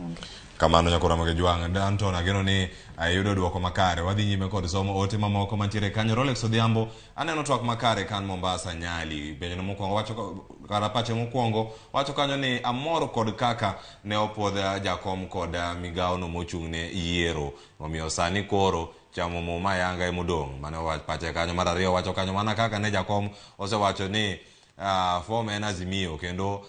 onge. Kamano nyakora Ramogi Ajwang'. Danton ageno ni ayudo duoko makare. Wadhi nyime kod somo ote mamoko mantiere kanyo. Rolex Odhiambo, aneno twak makare kan Mombasa Nyali. Penjo mokwongo wacho kara pache mokwongo wacho kanyo ni amor kod kaka ne opuodh jakom kod migawo no mochung' ne yiero. Omiyo sani koro chamo muma yanga emodong'. Mano wach pache kanyo. Mar ariyo wacho kanyo mana kaka ne jakom osewacho ni form en Azimio kendo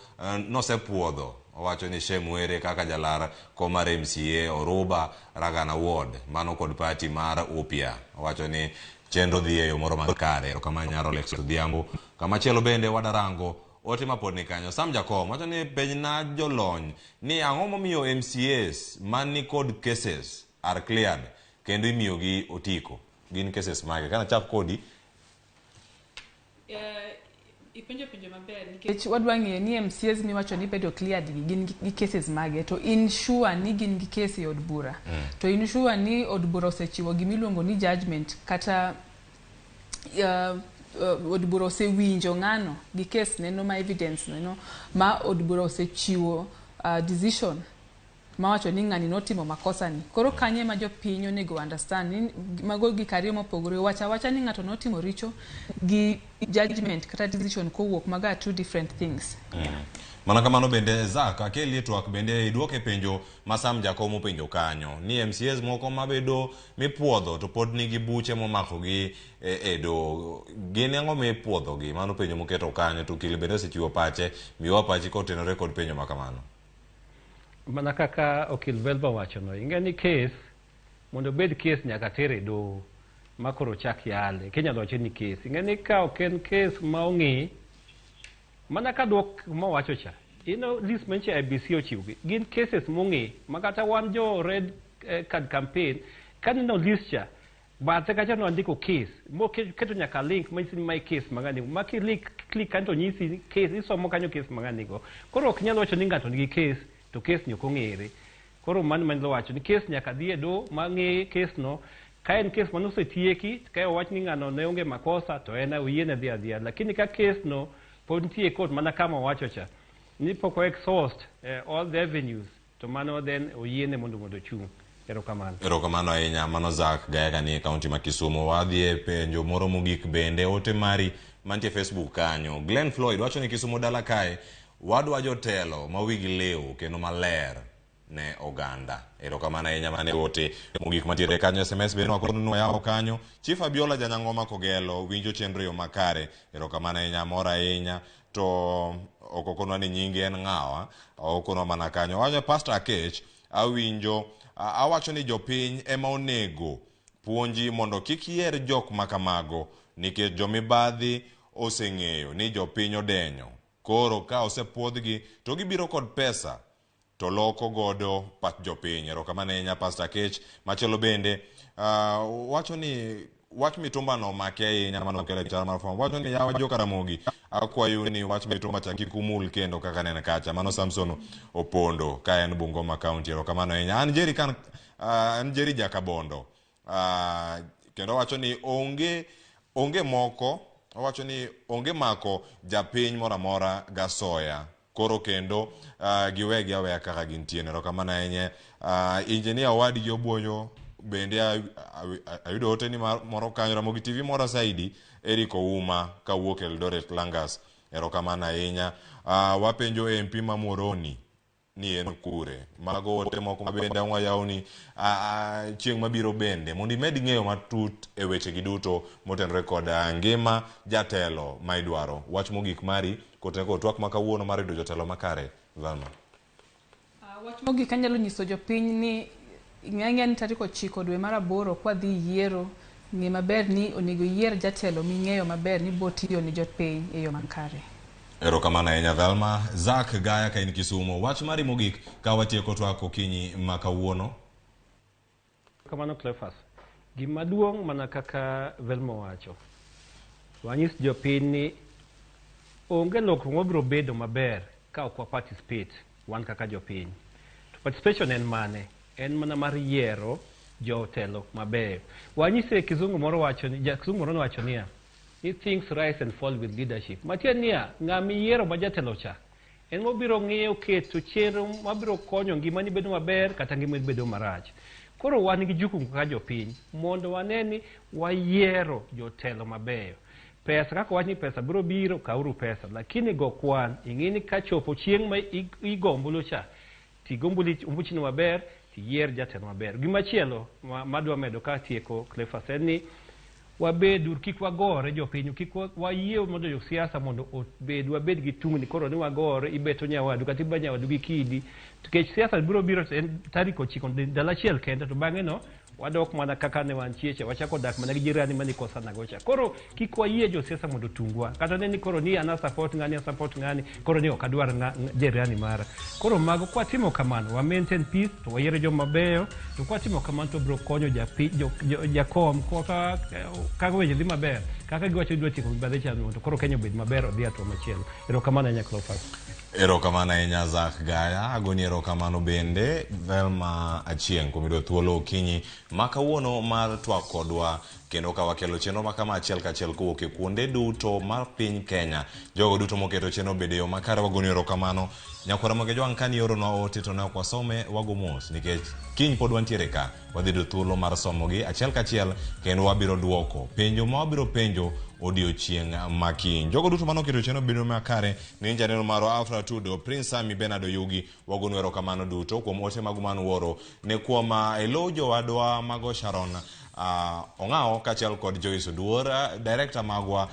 nosepuodho. Owacho ni Shem Were kaka jalar kom mar MCA Oruba Ragana Ward mano kod party mar Upya. Owacho ni chenro dhi e yo moro makare. Erokamano nyar Rolex Odhiambo. Kamachielo bende wadarango ote mapod ni kanyo. Sam Jakom wacho ni penjna jolony ni ang'o momiyo MCAs mani kod cases are cleared kendo imiyogi otiko. Gin cases mage? Kana chak kodi. Ipenjo penjo maber nikech wadwa ng'eyo ni MCAs miwacho ni bedo cleared gi gin gi cases mage to in sure ni gin gi case e od bura. To in sure ni od bura osechiwo gimiluongo ni judgment kata od bura osewinjo ng'ano gi case neno ma evidence neno ma od bura osechiwo decision mawacho ni ng'ani notimo makosa ni. Koro kanye ma jopiny onego understand ni mago gik ariyo mopogore. Wacha wacha ni ng'ato notimo richo gi judgment kata decision kowuok, mago are two different things. Mana kamano bende Zack akelie twak bende iduoke penjo ma Sam Jakom openjo kanyo ni MCAs moko mabedo mipuodho to pod nigi buche momakogi e doho gin ang'o mipuodhogi? Mano penjo moketo kanyo to okil bende osechiwo pache. Miwa pachi kotenore kod penjo ma kamano. Mana kaka okil Velva wachono, ing'e ni case mondo obed case nyaka tere e doho ma koro chak yale. Kinyalo wache ni case. Ing'e ni ka ok en case ma ong'i, mana ka duok mowacho cha, list manyicha IEBC ochiwo gi, gin cases mong'i ma kata wan jo red card campaign, kaneno list cha, bathe kacha nwandiko case, moketo nyaka link manyiso ni mae case ma ng'ani, ma ki click kanyo to nyisi case, isomo kanyo case ma ng'ani go. Koro ok nyal wacho ni ng'ato nigi case, to case ni ok ong'ere. Koro mano manyalo wacho ni case nyaka dhi e doho ma ng'e case no, Ka en kes mane osetieki, ka owach ni ng'ano ne onge makosa, to en oyiene dhi adhiya. Lakini ka kes no pod nitie e court mana kama owacho cha, ni pok o exhaust all the avenues, to mano then oyiene mondo ochung'. Erokamano. Erokamano ahinya. Mano Zack Gayaka ni e kaunti ma Kisumu. Wadhi e penjo moro mogik bende. Ote mari mantie Facebook kanyo. Glenn Floyd wacho ni Kisumu dala kae wadwa jotelo ma wigi liw kendo maler ne oganda. Erokamano ahinya mane ote mogik mantiere kanyo. SMS bende wakono yawo kanyo. Chief Abiola Janyang'oma Kogelo winjo chenro yo makare. Erokamano ahinya, mor ahinya. To ok okonwa ni nyinge en ng'awa, okonwa mana kanyo. Wacho Pastor Akech awinjo awacho ni jopiny ema onego puonji mondo kik yier jok makamago nikech jomibadhi oseng'eyo ni jopiny odenyo. Koro ka osepuodhgi to gibiro kod pesa to loko godo pach jopiny. Erokamano ahinya Pastor Akech. Machielo bende wacho ni wach mitumba no omake ahinya mano okelo chal mar fwambo. Wacho ni yawa joka Ramogi akwayo ni wach mitumba cha kik umul kendo kaka nene kacha. Mano Samson Opondo ka en Bungoma County. Erokamano ahinya. An Jerry kan an Jerry Jakabondo. Kendo wacho ni onge moko, owacho ni onge mako japiny moro amora gasoya. Koro kendo giwegi aweya kaka gintie. Erokamano ahinya. Engineer Owadgi Obuonyo bende ayudo ote ni moro kanyo Ramogi TV moro saidi Eric Ouma kawuok Eldoret Langas. Erokamano ahinya. Wapenjo MP ma Muhoroni ni en kure. Mago ote moko ma bende ang' wayawni chieng' mabiro bende mondo imed ng'eyo matut e weche gi duto motenore kod ngima jatelo ma idwaro. Wach mogik mari kotenore kod twak ma kawuono mar yudo jotelo makare, Velma. Wach mogik anyalo nyiso jopiny ni ng'e ni tarik 9 dwe mar 8 kwa dhi yiero, ng'e maber ni onego iyier jatelo ming'eyo maber ni bo tiyo ni jopiny e yo makare. Erokamano ahinya Velma. Zack Gaya ka in Kisumu, wach mari mogik ka watieko twak okinyi ma kawuono. Kamano Cleophas. Gima duong' mana kaka Velma owacho, wanyis jopiny ni onge lokruok mabiro bedo maber ka ok wa participate wan kaka jopiny. To participation en mane? En mana mar yiero jotelo mabeyo. Wanyise kizungu moro wacho ni, ja kizungu moro nowacho niya, ni things rise and fall with leadership. Matiende niya, ng'ama iyiero ma jatelo cha, en mobiro ng'iyo keto chenro mabiro konyo ngimani bedo maber kata ngimani bedo marach. Koro wan gi jukumu kaka jopiny mondo wane ni wayiero jotelo mabeyo. Pesa kaka wach ni pesa biro biro, kauru pesa, lakini go kwan, ing'i ni kachopo chieng' ma igo ombulu cha, tigo ombuchino maber, tiyier jatelo maber. Gimachielo madwa medo ka tieko Cleophas en ni wabedu kik wagore jopiny, kik wayie mondo josiasa mondo obed wabed gi tungni koro ni wagore ibeto nyawadu kata iba nyawadu gi kidi, nikech siasa biro biro en tarik 9 ndalo achiel kende, to bang'e no wadok mana kaka ne wantie cha, wachako dak mana gi jirani mane kosana go cha. Koro kik wayie josiasa mondo otungwa, kata ne ni koro ni an a support ng'ani, a support ng'ani, koro ni ok adwar jirani mara. Koro mago kwatimo kamano, wa maintain peace, to wayiero joma beyo, to kwatimo kamano to biro konyo jakom kaka weche dhi maber, kaka giwacho ni gidwa tieko mibadhi cha mondo koro Kenya obed maber, odhi hatua machielo. Erokamano ahinya Cleophas. Erokamano ahinya Zack Gaya, agoni erokamano bende Velma Achieng' kuom yudo thuolo okinyi ma kawuono mar twak kodwa kendo ka wakelo chenro ma kama achiel kachiel kowuok e kuonde duto mar piny Kenya. Jogo duto moketo chenro obed e yo makare wagoni erokamano. Nyakwara Mogejwang' kani ioronwa ote to ne ok wasome, wago mos nikech kiny pod wantiere ka, wadhi yudo thuolo mar somogi achiel kachiel kendo wabiro duoko penjo ma wabiro penjo odiochieng' ma kiny. Jogo duto manoketo chenro bedo makare ne janeno marwa Afra Tudo, Prince Sami Bernard Oyugi, wagonu erokamano duto kuom ote magu manuoro ne kuom elo jowadwa mago Sharon Ong'awo kaachiel kod Joyce Oduor, director magwa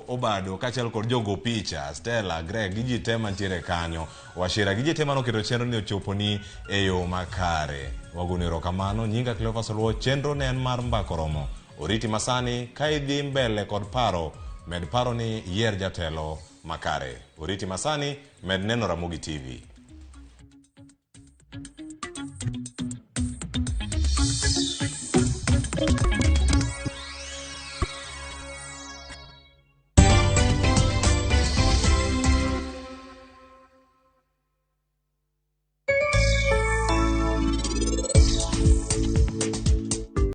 Obado kaachiel kod jogo picha Stella, Greg gi ji te mantiere kanyo, Wachira gi ji te manoketo chenro ni ochoponi e yo makare. Wagonu erokamano. Nyinga Cleophas Oluo, chenro ne en mar Mbaka Oromo. Oriti masani ka idhi mbele kod paro, med paro ni yier jatelo makare. Oriti masani, med neno Ramogi TV.